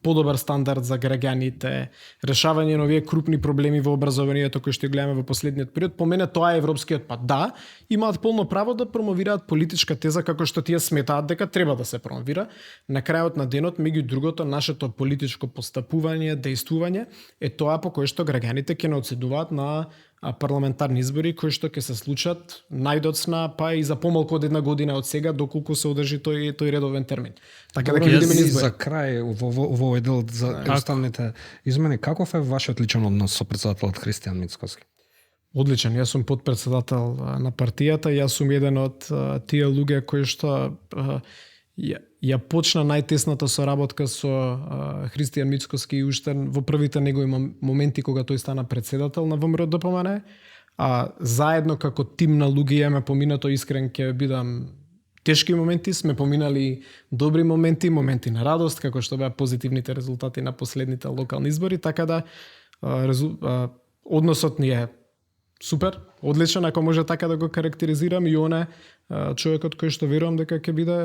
подобар стандард за граѓаните, решавање на овие крупни проблеми во образованието кои што гледаме во последниот период. По мене тоа е Европскиот пат. Да, имаат полно право да промовираат политичка теза како што тие сметаат дека треба да се промовира. На крајот на денот, меѓу другото, нашето политичко постапување, дејствување е тоа по кое што граѓаните ќе наоценуваат на парламентарни избори кои што ќе се случат најдоцна па и за помалку од една година од сега доколку се одржи тој редовен термин. Така да ќе видиме И избори. за крај во овој дел за уставните измени, каков е вашиот личен однос со председателот Христијан Мицкоски? Одличен, јас сум подпредседател на партијата, јас сум еден од тие луѓе кои што ја почна најтесната соработка со Христијан Мицкоски и уште во првите негови моменти кога тој стана председател на ВМРО-ДПМН, заедно како тим на луѓе имаме поминато, искрен ќе бидам, тешки моменти, сме поминали добри моменти, моменти на радост, како што беа позитивните резултати на последните локални избори, така да односот ни е супер, одличен, ако може така да го карактеризирам, и он е човекот кој што верувам дека ќе биде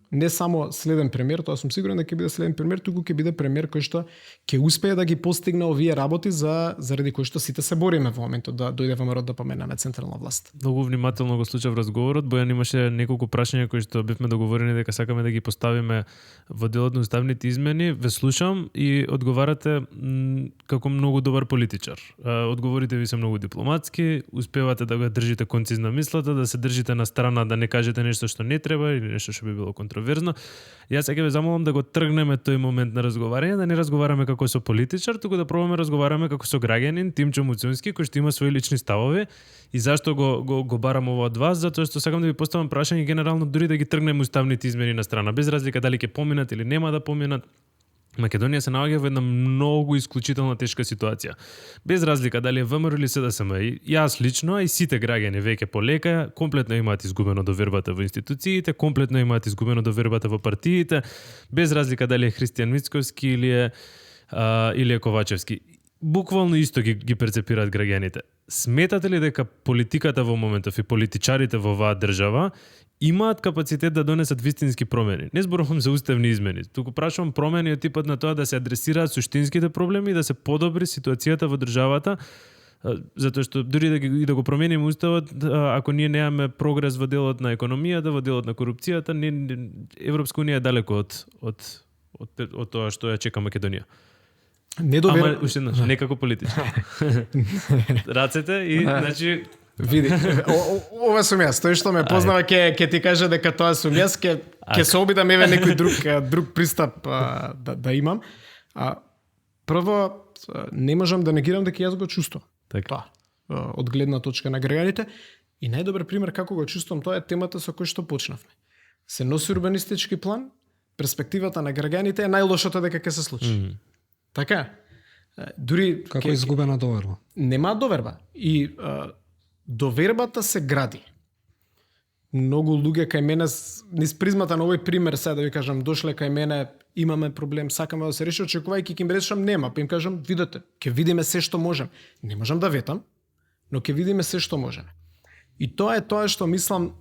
не само следен премиер, тоа сум сигурен дека ќе биде следен премиер, туку ќе биде премиер кој што ќе успее да ги постигне овие работи заради кои што сите се бориме во моментот да дојде ВМРО-ДПМН на централна власт. Многу внимателно го слушав разговорот. Бојан имаше неколку прашања кои што бевме договорени дека сакаме да ги поставиме во делот на уставните измени. Ве слушам и одговарате како многу добар политичар. Одговорите ви се многу дипломатски, успевате да го држите концизна мислата, да се држите на страна, да не кажете нешто што не треба или нешто што би било контроверзно. Јас сега ве замолам да го тргнеме тој момент на разговарање, да не разговараме како со политичар, туку да пробаме разговараме како со граѓанин, Тимчо Муцунски, кој што има свои лични ставови. И зашто го барам ова од вас? Затоа што сакам да ви поставам прашање генерално дури да ги тргнеме уставните измени на страна, без разлика дали ќе поминат или нема да поминат. Македонија се наоѓа во една многу исклучителна тешка ситуација. Без разлика дали е ВМРО или СДСМ. Јас лично, а и сите граѓани веќе полека комплетно имаат изгубено довербата во институциите, комплетно имаат изгубено довербата во партиите, без разлика дали е Христијан Мицкоски или е Ковачевски. Буквално исто ги перцепираат граѓаните. Сметате ли дека политиката во моментов и политичарите во оваа држава имаат капацитет да донесат вистински промени? Не зборувам за уставни измени, туку прашувам промени од типот на тоа да се адресираат суштинските проблеми и да се подобри ситуацијата во државата, затоа што дури да го промениме уставот, ако ние немаме прогрес во делот на економијата, во делот на корупцијата, Европска унија е далеко од тоа што ја чека Македонија. Ама уште еднаш, не како политичар. Рацете и значи Види, ова сум јас, тој што ме познава ќе ти каже дека тоа сум јас, ќе се обидам еве некој друг пристап да имам. Прво, не можам да негирам дека јас го чувствувам. Така. Од гледна точка на граѓаните. И најдобар пример како го чувствувам, тоа е темата со која што почнавме. Се носи урбанистички план, перспективата на граѓаните е најлошото дека ќе се случи. Така? Дури Како изгубена доверба. нема доверба. И довербата се гради. Многу луѓе кај мене, низ призмата на овој пример, сега да ви кажам, дошле кај мене, имаме проблем, сакаме да се реши, очекувајќи ќе им речам нема, па им кажам, видете, ќе видиме се што можем. Не можам да ветам, но ќе видиме се што можеме. И тоа е тоа што мислам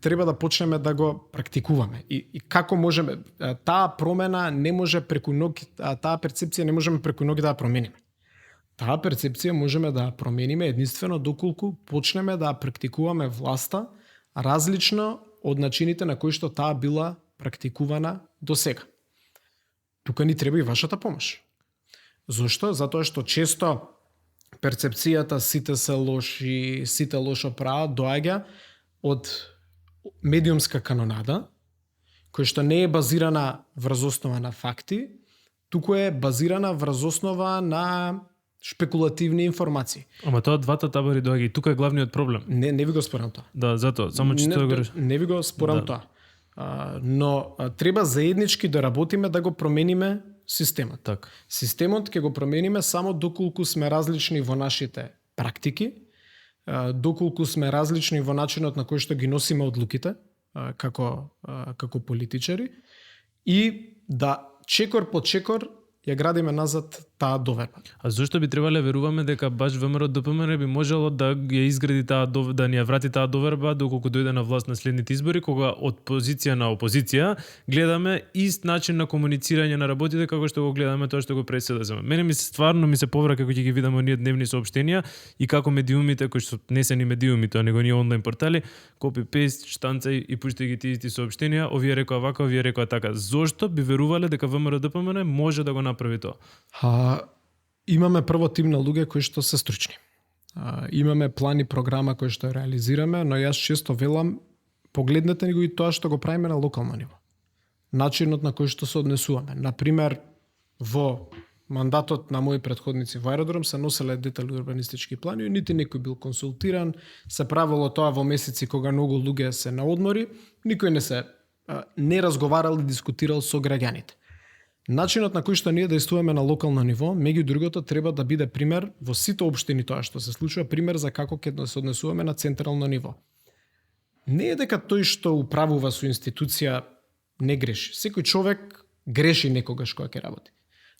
треба да почнеме да го практикуваме. И како можеме, таа промена не може преку ноги, таа перцепција не можеме преку ноги да ја промениме. Таа перцепција можеме да ја промениме единствено доколку почнеме да ја практикуваме власта различно од начините на кои што таа била практикувана до сега. Тука ни треба и вашата помош. Зошто? Затоа што често перцепцијата сите се лоши, сите лошо прават, доаѓа од медиумска канонада, која што не е базирана врз основа на факти, туку е базирана врз основа на шпекулативни информации. Ама тоа двата табори доаѓа и тука е главниот проблем. Не ви го спорам тоа. Да, затоа, само че тоа го Не ви го спорам Да. тоа. Но треба заеднички да работиме да го промениме системот. така. Системот ќе го промениме само доколку сме различни во нашите практики, доколку сме различни во начинот на кој што ги носиме одлуките како политичари и да чекор по чекор ја градиме назад таа доверба. А зошто би требале веруваме дека баш ВМРО ДПМН би можело да ја изгради да ни ја врати таа доверба доколку дојде на власт на следните избори, кога од позиција на опозиција гледаме ист начин на комуницирање на работите како што го гледаме тоа што го преседазаме. Мене ми се повраќа кога ќе ги видам оние дневни соопштенија и како медиумите кои што не се ни медиуми, тоа него ние онлайн портали, копи-пейст, штанцај и пуштај ги тие исти соопштенија, овие рекоа вака, овие рекоа така. Зошто би верувале дека ВМРО ДПМН може да го направи тоа? Имаме прво тим на луѓе кои што се стручни. Имаме план и програма кои што реализираме, но јас често велам, погледнете го и тоа што го правиме на локално ниво. Начинот на кој што се однесуваме. Например, во мандатот на мои претходници во аеродром се носеле детални урбанистички планови, нити некој бил консултиран, се правило тоа во месеци кога многу луѓе се на одмори, никој не разговарал и дискутирал со граѓаните. Начинот на кој што ние действуваме на локално ниво, меѓу другото, треба да биде пример во сите општини тоа што се случува, пример за како ќе се однесуваме на централно ниво. Не е дека тој што управува со институција не греши. Секој човек греши некогаш кога ќе работи.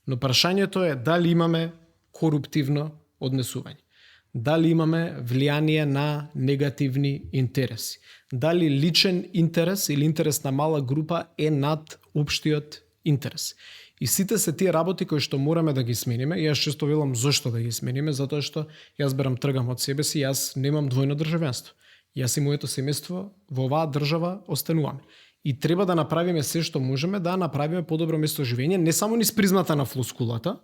Но прашањето е дали имаме коруптивно однесување. Дали имаме влијание на негативни интереси. Дали личен интерес или интерес на мала група е над општиот интерес. И сите се тие работи кои што мораме да ги смениме, јас често велам зошто да ги смениме, затоа што јас берам тргам од себе си, јас немам двојно државенство. Јас и моето семејство во оваа држава остануваме. И треба да направиме се што можеме да направиме подобро место живење, не само низ призмата на флускулата.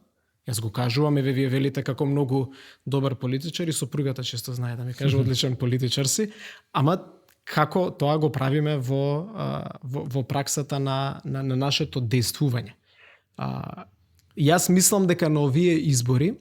Јас го кажувам, вие велите како многу добар политичар и сопругата често знае да ми каже одличен политичар си, ама како тоа го правиме во праксата на нашето действување. Јас мислам дека на овие избори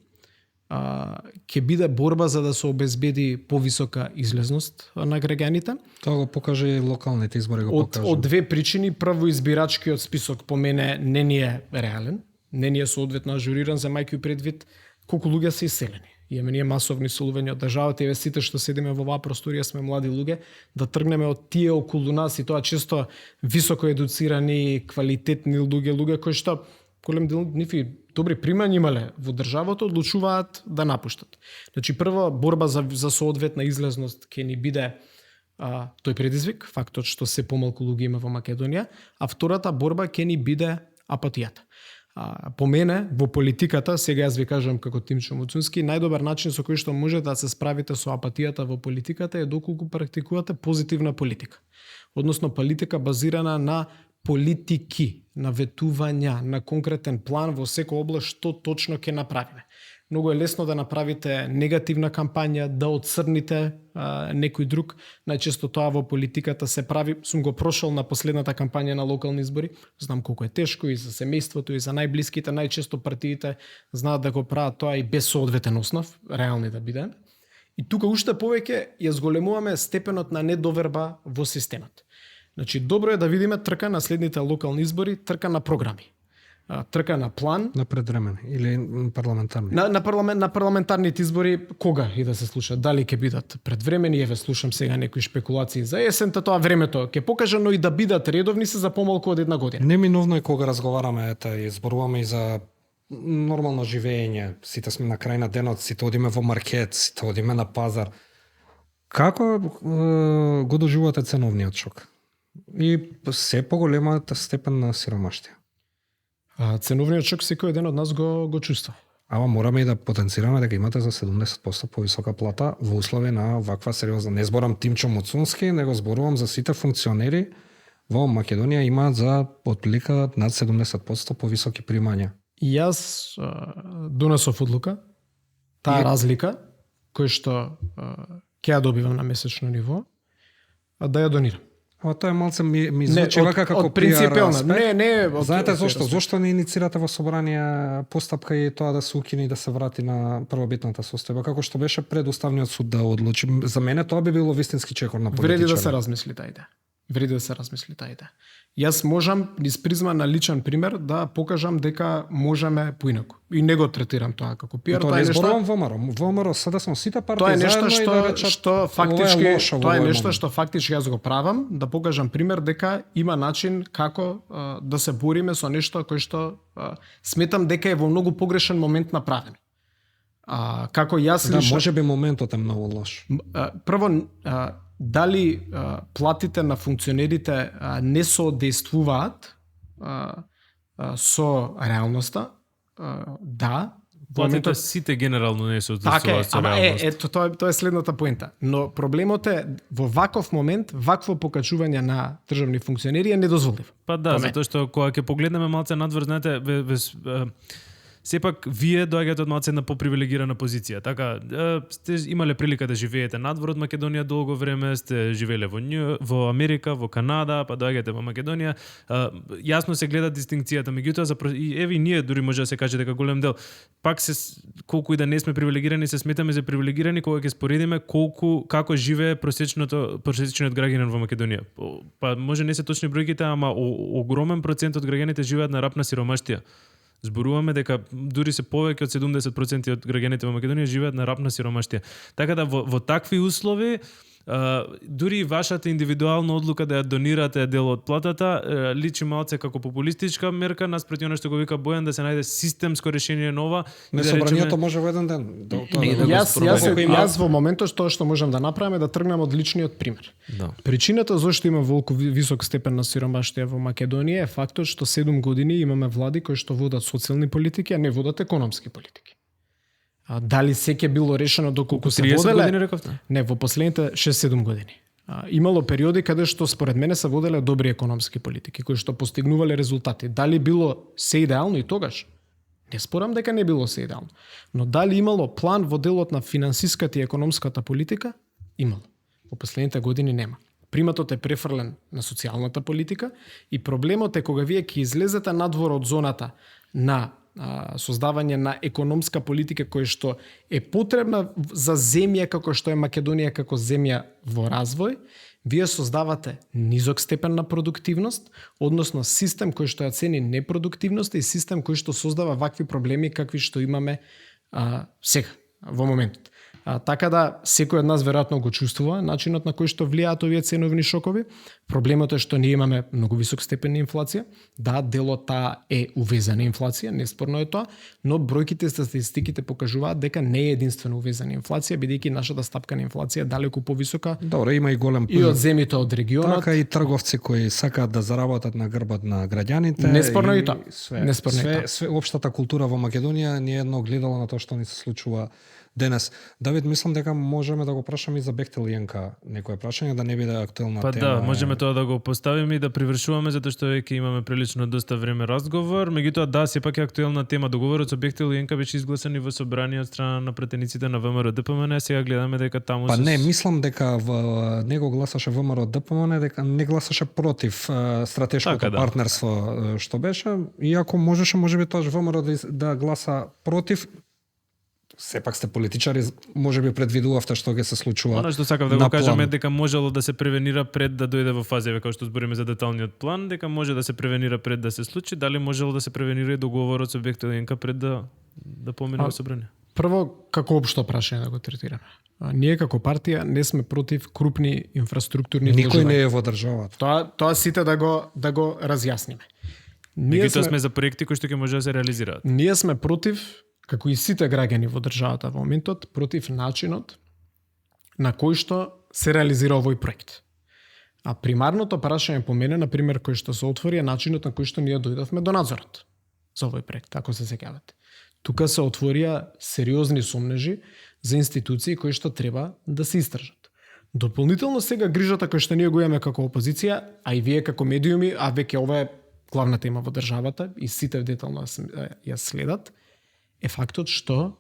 ќе биде борба за да се обезбеди повисока излезност на граѓаните. Тоа го покаже и локалните избори го покажа. Од две причини. Прво, избирачкиот список по мене не ни е реален, не ни е соодветно ажуриран, земајќи предвид колку луѓе се иселени. Имаме ние масовни селувања од државата, еве сите што седиме во оваа просторија сме млади луѓе, да тргнеме од тие околу нас и тоа често високо едуцирани, квалитетни луѓе кои што голем дел нив добри примања имале во државата, одлучуваат да напуштат. Значи прва борба за соодветна излезност ќе ни биде тој предизвик, фактот што се помалку луѓе има во Македонија, а втората борба ќе ни биде апатијата. По мене, во политиката, сега јас ви кажам како Тимчо Муцунски, најдобар начин со кој што може да се справите со апатијата во политиката е доколку практикувате позитивна политика. Односно политика базирана на политики, на ветувања, на конкретен план во секоја област што точно ќе направиме. Многу е лесно да направите негативна кампања, да отцрните некој друг. Најчесто тоа во политиката се прави. Сум го прошол на последната кампања на локални избори. Знам колку е тешко и за семејството и за најблиските. Најчесто партиите знаат да го прават тоа и без соодветен основ, реални да биде. И тука уште повеќе ја зголемуваме степенот на недоверба во системот. Значи, добро е да видиме трка на следните локални избори, трка на програми. Трка на план, На предвремени или парламентарни? на парламентарните избори кога и да се случат, дали ќе бидат предвремени, еве слушам сега некои шпекулации за есента, тоа времето ќе покаже, но и да бидат редовни се за помалку од една година. Неминовно е кога разговараме и зборуваме и за нормално живење, сите сме на крај на денот, сите одиме во маркет, сите одиме на пазар. Како го доживувате ценовниот шок? И се поголемата степен на сиромаштија. Ценовниот шок секој ден од нас го чувства. Ама мораме и да потенцираме дека имате за 70% повисока плата во услови на ваква сериозна. Не зборам Тимчо Муцунски, него зборувам за сите функционери во Македонија имаат за отплика над 70% повисоки примања. И јас донесов одлука, таа разлика, кој што ќе ја добивам на месечно ниво, да ја донирам. Ама тоа е малце ми звучи вака како од принципиална. PR Не, Знаете зошто? Зошто не иницирате во собрание постапка и тоа да се укине и да се врати на првобитната состојба, како што беше пред Уставниот суд да одлучи. За мене тоа би било вистински чекор на политичар. Вреди да се размисли таа идеја. Вреди да се размисли таа идеја. Јас можам низ призма на личен пример да покажам дека можеме поинаку. И не го третирам тоа како пиар, тоа е нешто. Зборувам ВМРО. ВМРО СДСМ сите партии тоа е нешто заедно што, и да речат, што фактички лошо, тоа е нешто што фактички јас го правам, да покажам пример дека има начин како да се бориме со нешто кој што сметам дека е во многу погрешен момент направено. Како јас лично... Да, можеби моментот е многу лош. Прво, дали платите на функционерите не соодействуваат со реалноста? Да. Платите сите генерално не соодействуваат со реалноста. Ето, тоа е следната поента. Но проблемот е во ваков момент, вакво покачување на државни функционери е недозволив. Па да, затоа што кога ќе погледнеме малце надвор, знаете, сепак вие доаѓате од малце една попривилегирана позиција. Така, сте имале прилика да живеете надвор од Македонија долго време, сте живееле во Америка, во Канада, па доаѓате во Македонија. Јасно се гледа дистинкцијата, меѓутоа и еве ние дури може да се каже дека голем дел пак се колку и да не сме привилегирани, се сметаме за привилегирани кога ќе споредиме како живее просечниот граѓанин во Македонија. Па може не се точни бројките, ама огромен процент од граѓаните живеат на рап на сиромаштија. Зборуваме дека дури се повеќе од 70% од граѓаните во Македонија живеат на рап на сиромаштија. Така да во такви услови дури и вашата индивидуална одлука да ја донирате дел од платата личи малце како популистичка мерка наспроти она што го вика Бојан, да се најде системско решение на ова. Не, собранието може во еден ден. Јас во моментот тоа што можам да направам е да тргнам од личниот пример. Да. Причината зашто има волку висок степен на сиромаштија во Македонија е фактот што 7 години имаме влади кои што водат социјални политики, а не водат економски политики. Дали секе било решено доколку се воделе? 30 години рековте? Не, во последните 6-7 години. Имало периоди каде што според мене се воделе добри економски политики кои што постигнувале резултати. Дали било се идеално и тогаш? Не спорам дека не било се идеално. Но дали имало план во делот на финансиската и економската политика? Имало. Во последните години нема. Приматот е префрлен на социјалната политика и проблемот е кога вие ќе излезете надвор од зоната на создавање на економска политика која што е потребна за земја како што е Македонија како земја во развој, вие создавате низок степен на продуктивност, односно систем кој што ја цени непродуктивноста и систем кој што создава вакви проблеми какви што имаме сега, во моментот. Така да секој од нас веројатно го чувствува начинот на кој што влијаат овие ценовни шокови. Проблемот е што ние имаме многу висок степен на инфлација. Да, делот таа е увезена инфлација, неспорно е тоа, но бројките и статистиките покажуваат дека не е единствено увезена инфлација, бидејќи нашата стапка на инфлација е далеку повисока. Добро, има и голем и од земјите од регионот. Така и трговци кои сакаат да заработат на грбот на граѓаните. Неспорно и тоа. Све општата култура во Македонија не е едно гледало на тоа што ни се случува денес. Давид, мислам дека можеме да го прашаме и за Бехтел и Јенка некое прашање, да не биде актуелна тема. Па да, можеме тоа да го поставиме и да привршуваме, затоа што веќе имаме прилично доста време разговор. Меѓутоа, да, сепак е актуелна тема. Договорот со Бехтел и Јенка беше изгласан и во собрание од страна на претениците на ВМРО ДПМН, сега гледаме дека таму Па не, мислам дека во него гласаше ВМРО ДПМН, дека не гласаше против стратешкото така, партнерство што беше, иако можеше можеби тоа ВМРО да гласа против. сепак сте политичари, можеби предвидувавте што ќе се случува. Она што сакав да на го кажам е план. дека можело да се превенира пред да дојде во фаза, како што збориме за деталниот план, дека може да се превенира пред да се случи, дали можело да се превенира и договорот со објектот ЕНК пред да помине во собрание? Прво, како општо прашање да го третираме. Ние како партија не сме против крупни инфраструктурни Никој вложувања. не е во државата. Тоа сите да го разјасниме. Меѓутоа сме за проекти кои што ќе може да се реализираат. Ние сме против, како и сите граѓани во државата во моментот, против начинот на кој што се реализира овој проект. А примарното прашање по мене, например, кој што се отвори е начинот на кој што ние дојдовме до надзорот за овој проект, ако се сеќавате. Тука се отворија сериозни сомнежи за институции кои што треба да се истражат. Дополнително сега грижата која што ние го имаме како опозиција, а и вие како медиуми, а веќе ова е главна тема во државата и сите детално ја следат, е фактот што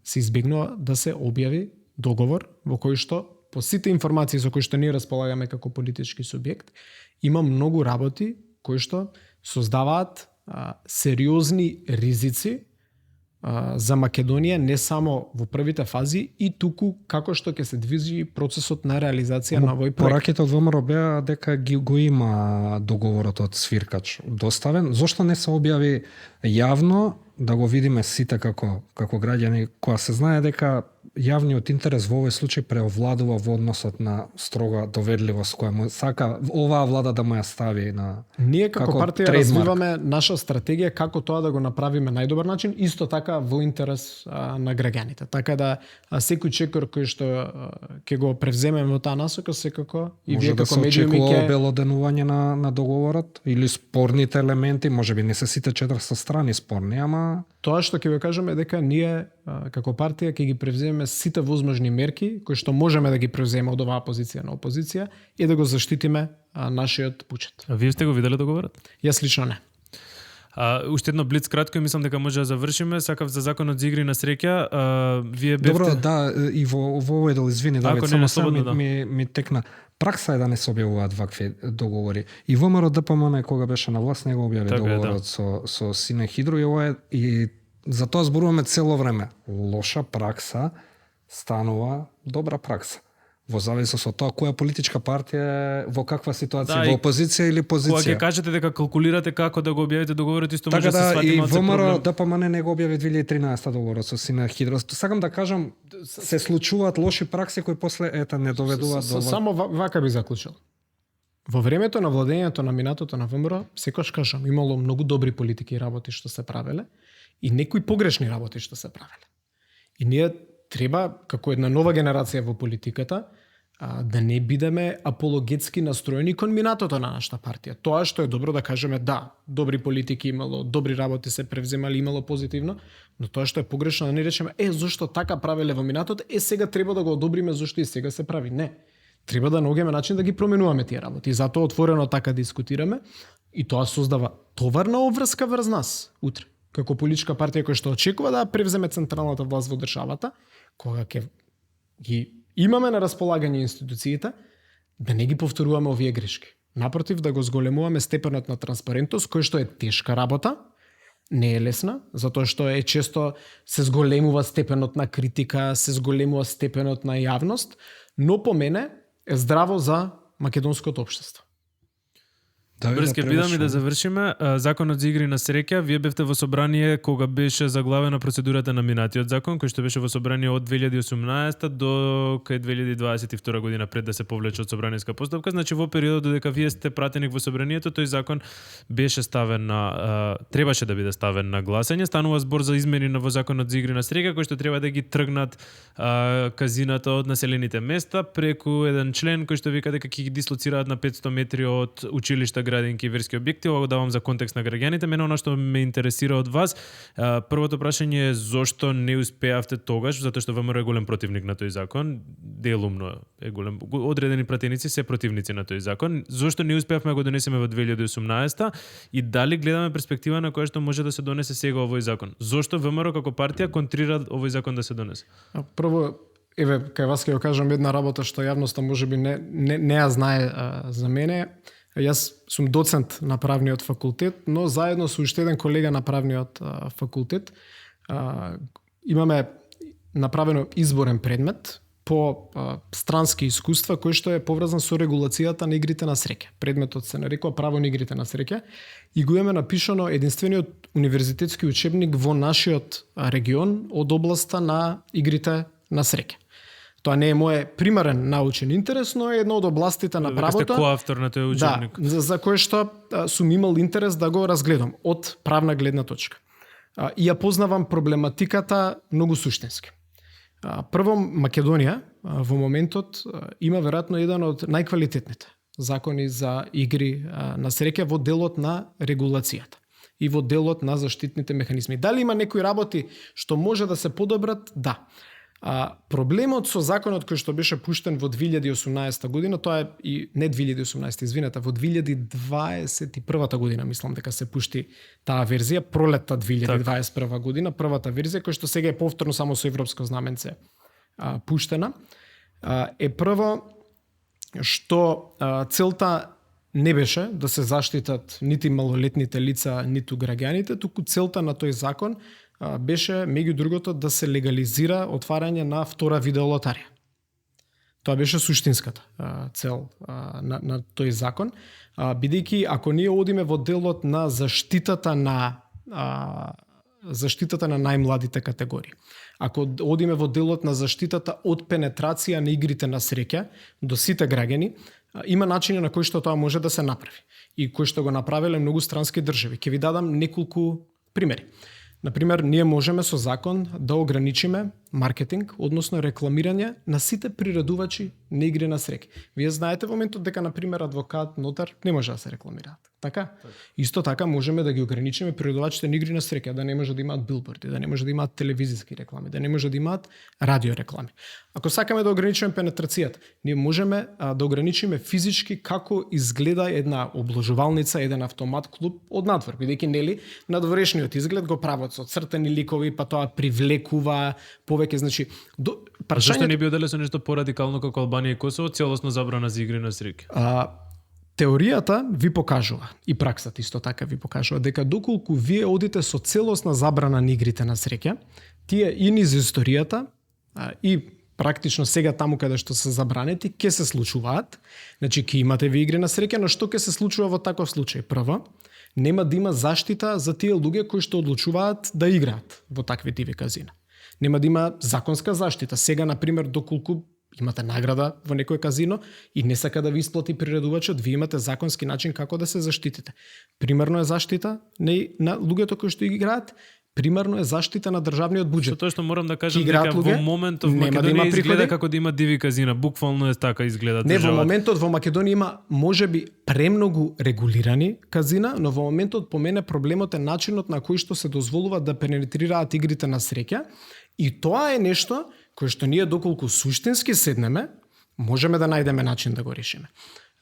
се избегнува да се објави договор во кој што по сите информации со кои што ние располагаме како политички субјект, има многу работи кои што создаваат сериозни ризици за Македонија не само во првите фази и туку како што ќе се движи процесот на реализација на овој проект. Пораките од ВМРО беа дека го има договорот од свиркач доставен. Зошто не се објави јавно да го видиме сите како граѓани, кога се знае дека јавниот интерес во овој случај преовладува во односот на строга доверливост која му сака оваа влада да му ја стави на Ние како партија трейдмарк. развиваме наша стратегија како тоа да го направиме најдобар начин, исто така во интерес на граѓаните. Така да секој чекор кој што ќе го превземеме во таа насока, секако и може вие да како се медиуми очекува ќе обелоденување на договорот или спорните елементи, можеби не се сите 400 страни спорни, ама тоа што ќе ви кажеме е дека ние како партија ќе ги превземеме сите возможни мерки кои што можеме да ги превземеме од оваа позиција на опозиција и да го заштитиме нашиот буџет. А вие сте го виделе договорот? Јас лично не. Уште едно блиц кратко и мислам дека може да завршиме. Сакав за законот за игри на среќа. Вие бевте... добро, да, и во овој дел извини, Давид, Ако не, само слободно, да. ми текна. Пракса е да не се објавуваат вакви договори. И ВМРО ДПМН кога беше на власт не го објави Така е, договорот со Синехидро и ова е и за тоа зборуваме цело време. Лоша пракса станува добра пракса. Во зависност од тоа која политичка партија е во каква ситуација, Да, во и опозиција или Кога ќе позиција. кажете дека калкулирате како да го објавите договорот, исто може Така да се да, свати и малку ВМРО проблем. ДПМН не го објави 2013 договорот со Синехидро. Сакам да кажам, се случуваат лоши пракси кои после не доведуваат до Само вака би заклучил. Во времето на владењето на минатото на ВМРО, секогаш кажам, имало многу добри политики и работи што се правеле и некои погрешни работи што се правеле. И ние треба, како една нова генерација во политиката, да не бидеме апологетски настроени кон минатото на нашата партија. Тоа што е добро да кажеме, да, добри политики имало, добри работи се превземали, имало позитивно, но тоа што е погрешно да не речеме, зошто така правеле во минатото, сега треба да го одобриме зошто и сега се прави. Не. Треба да наоѓаме начин да ги променуваме тие работи. И затоа отворено така дискутираме и тоа создава товарна обврска врз нас утре. Како политичка партија која што очекува да превземе централната власт во државата, кога ќе ги имаме на располагање институциите, да не ги повторуваме овие грешки. Напротив, да го зголемуваме степенот на транспарентност, кој што е тешка работа, не е лесна, затоа што е често се зголемува степенот на критика, се зголемува степенот на јавност, но по мене е здраво за македонското општество. Брз ќе бидам и да завршиме. Законот за игри на среќа, вие бевте во собрание кога беше заглавена процедурата на минатиот закон, кој што беше во собрание од 2018 до кај 2022 година пред да се повлече од собраниска постапка. Значи во периодот додека вие сте пратеник во собранието, тој закон беше ставен на требаше да биде ставен на гласање. Станува збор за измени во законот за игри на среќа кои што треба да ги тргнат казината од населените места преку еден член кој што вика дека ќе ги дислоцираат на 500 метри од училишта, градинки и верски објекти. Ова го давам за контекст на граѓаните. Мене она што ме интересира од вас, првото прашање е зошто не успеавте тогаш, затоа што ВМРО е голем противник на тој закон, делумно е голем, одредени пратеници се противници на тој закон. Зошто не успеавме да го донесеме во 2018 и дали гледаме перспектива на која што може да се донесе сега овој закон? Зошто ВМРО како партија контрира овој закон да се донесе? Прво, кај вас ќе го кажам една работа што јавноста можеби не ја знае за мене. Јас сум доцент на правниот факултет, но заедно со уште еден колега на правниот факултет имаме направено изборен предмет по странски искуства кој што е поврзан со регулацијата на игрите на среќа. Предметот се нарекува право на игрите на среќа и го имаме напишано единствениот универзитетски учебник во нашиот регион од областа на игрите на среќа. Тоа не е мој примарен научен интерес, но е една од областите на правото. Вие сте коавтор на тој учебник. Да, за кој што сум имал интерес да го разгледам од правна гледна точка. И ја познавам проблематиката многу суштински. Прво, Македонија во моментот има веројатно еден од најквалитетните закони за игри на среќа во делот на регулацијата и во делот на заштитните механизми. Дали има некои работи што може да се подобрат? Да. Проблемот со законот кој што беше пуштен во 2018 година, тоа е и не 2018, извинете, во 2021 година мислам дека се пушти таа верзија, пролетта 2021 година, првата верзија која што сега е повторно само со европско знаменце пуштена, е прво што целта не беше да се заштитат нити малолетните лица, ниту граѓаните, туку целта на тој закон беше, меѓу другото, да се легализира отварање на втора видеолотарија. Тоа беше суштинската цел на тој закон, бидејќи ако ние одиме во делот на заштитата на најмладите категории, ако одиме во делот на заштитата од пенетрација на игрите на среќа до сите граѓани, има начини на кои што тоа може да се направи и кои што го направиле многу странски држави. Ќе ви дадам неколку примери. Например, ние можеме со закон да ограничиме маркетинг, односно рекламирање на сите приредувачи на игри на среќа. Вие знаете во моментот дека, например, адвокат, нотар не може да се рекламираат. Така? Исто така можеме да ги ограничиме приредувачите на игри на среќа, да не може да имаат билборди, да не може да имаат телевизиски реклами, да не може да имаат радио реклами. Ако сакаме да ограничиме пенетрацијата, ние можеме да ограничиме физички како изгледа една обложувалница, еден автомат клуб од надвор, бидејќи нели надворешниот изглед го прават со цртани ликови, па тоа привлекува повеќе, значи Зашто не би оделе со нешто порадикално како Албанија и Косово, целосно забрана за игри на среќа? Теоријата ви покажува и праксата исто така ви покажува дека доколку вие одите со целосна забрана на игрите на среќа, тие и низ историјата и практично сега таму каде што се забранети ќе се случуваат. Значи ќе имате ви игри на среќа, но што ќе се случува во таков случај? Прво, нема да има заштита за тие луѓе кои што одлучуваат да играат во такви диви казина. Нема да има законска заштита. Сега, например, доколку имате награда во некој казино и не сака да ви исплати приредувачот, ви имате законски начин како да се заштитите. Примерно е заштита на луѓето кои што играат, примерно е заштита на државниот буџет. Со тоа што морам да кажам дека во моментов Македонија изгледа како да има диви казина, буквално е така изгледа државата. Не, во моментот во Македонија има можеби премногу регулирани казина, но во моментот по мене проблемот е начинот на кој што се дозволува да пенетрираат игрите на среќа, и тоа е нешто кој што ние доколку суштински седнеме, можеме да најдеме начин да го решиме.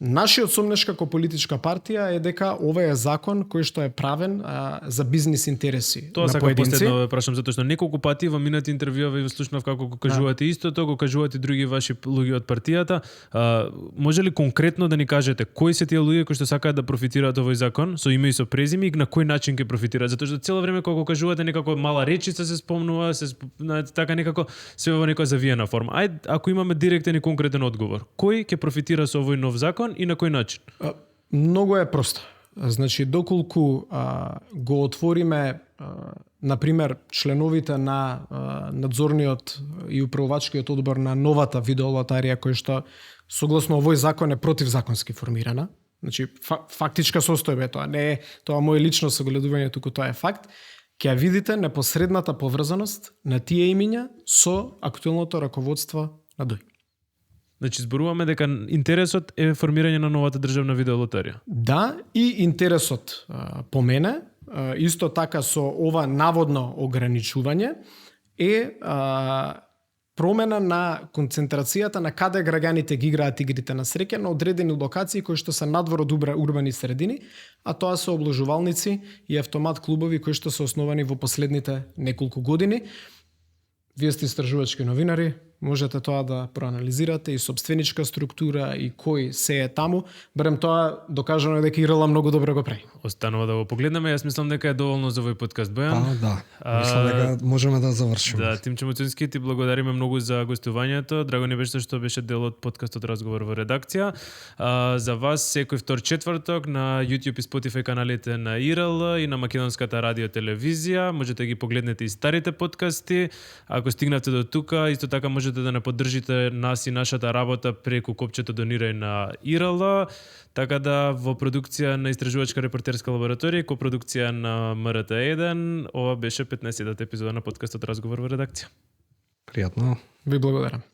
Нашиот сомнеш како политичка партија е дека ова е закон кој што е правен за бизнис интереси тоа на поединци. Тоа сакам прашам, затоа што неколку пати во минати интервјуа ви слушнав како го кажувате истото, го кажувате други ваши луѓе од партијата. Може ли конкретно да ни кажете кои се тие луѓе кои што сакаат да профитираат овој закон со име и со презиме и на кој начин ќе профитираат? Затоа што цело време кога го кажувате некако мала речица се спомнува, така некако се во некоја завиена форма. Ајде, ако имаме директен и конкретен одговор, кој ќе профитира со овој нов закон и на кој начин? Многу е просто. Значи, доколку го отвориме, например, членовите на надзорниот и управувачкиот одбор на новата видеолотарија, кој што согласно овој закон е противзаконски формирана, значи фактичка состојба е тоа, не е тоа моје лично согледување, туку тоа е факт, ќе видите непосредната поврзаност на тие имиња со актуелното раководство на ДОИ. Значи, зборуваме дека интересот е формирање на новата државна видеолотарија. Да, и интересот по мене, исто така со ова наводно ограничување, е промена на концентрацијата на каде граѓаните ги играат игрите на среќа на одредени локации кои што се надвор од урбани средини, а тоа се обложувалници и автомат клубови кои што се основани во последните неколку години. Вие сте истражувачки новинари, можете тоа да проанализирате и собственичка структура и кој се е таму, барем тоа докажано е дека ИРЛ многу добро го прави. Останува да го погледнеме. Јас мислам дека е доволно за овој подкаст, Бојан. Па да, мислам дека можеме да завршиме. Да, Тимче Муцински, ти благодариме многу за гостувањето. Драго ни беше што беше дел од подкастот Разговор во редакција. За вас секој втор четврток на YouTube и Spotify каналите на ИРЛ и на Македонската радио телевизија. Можете да ги погледнете и старите подкасти. Ако стигнавте до тука, исто така можете да не поддржите нас и нашата работа преку копчето Донирај на ИРЛ. Така да во продукција на Истражувачка репортерска лабораторија, копродукција на МРТ1, ова беше 15-тата епизода на подкастот Разговор во редакција. Пријатно. Ви благодарам.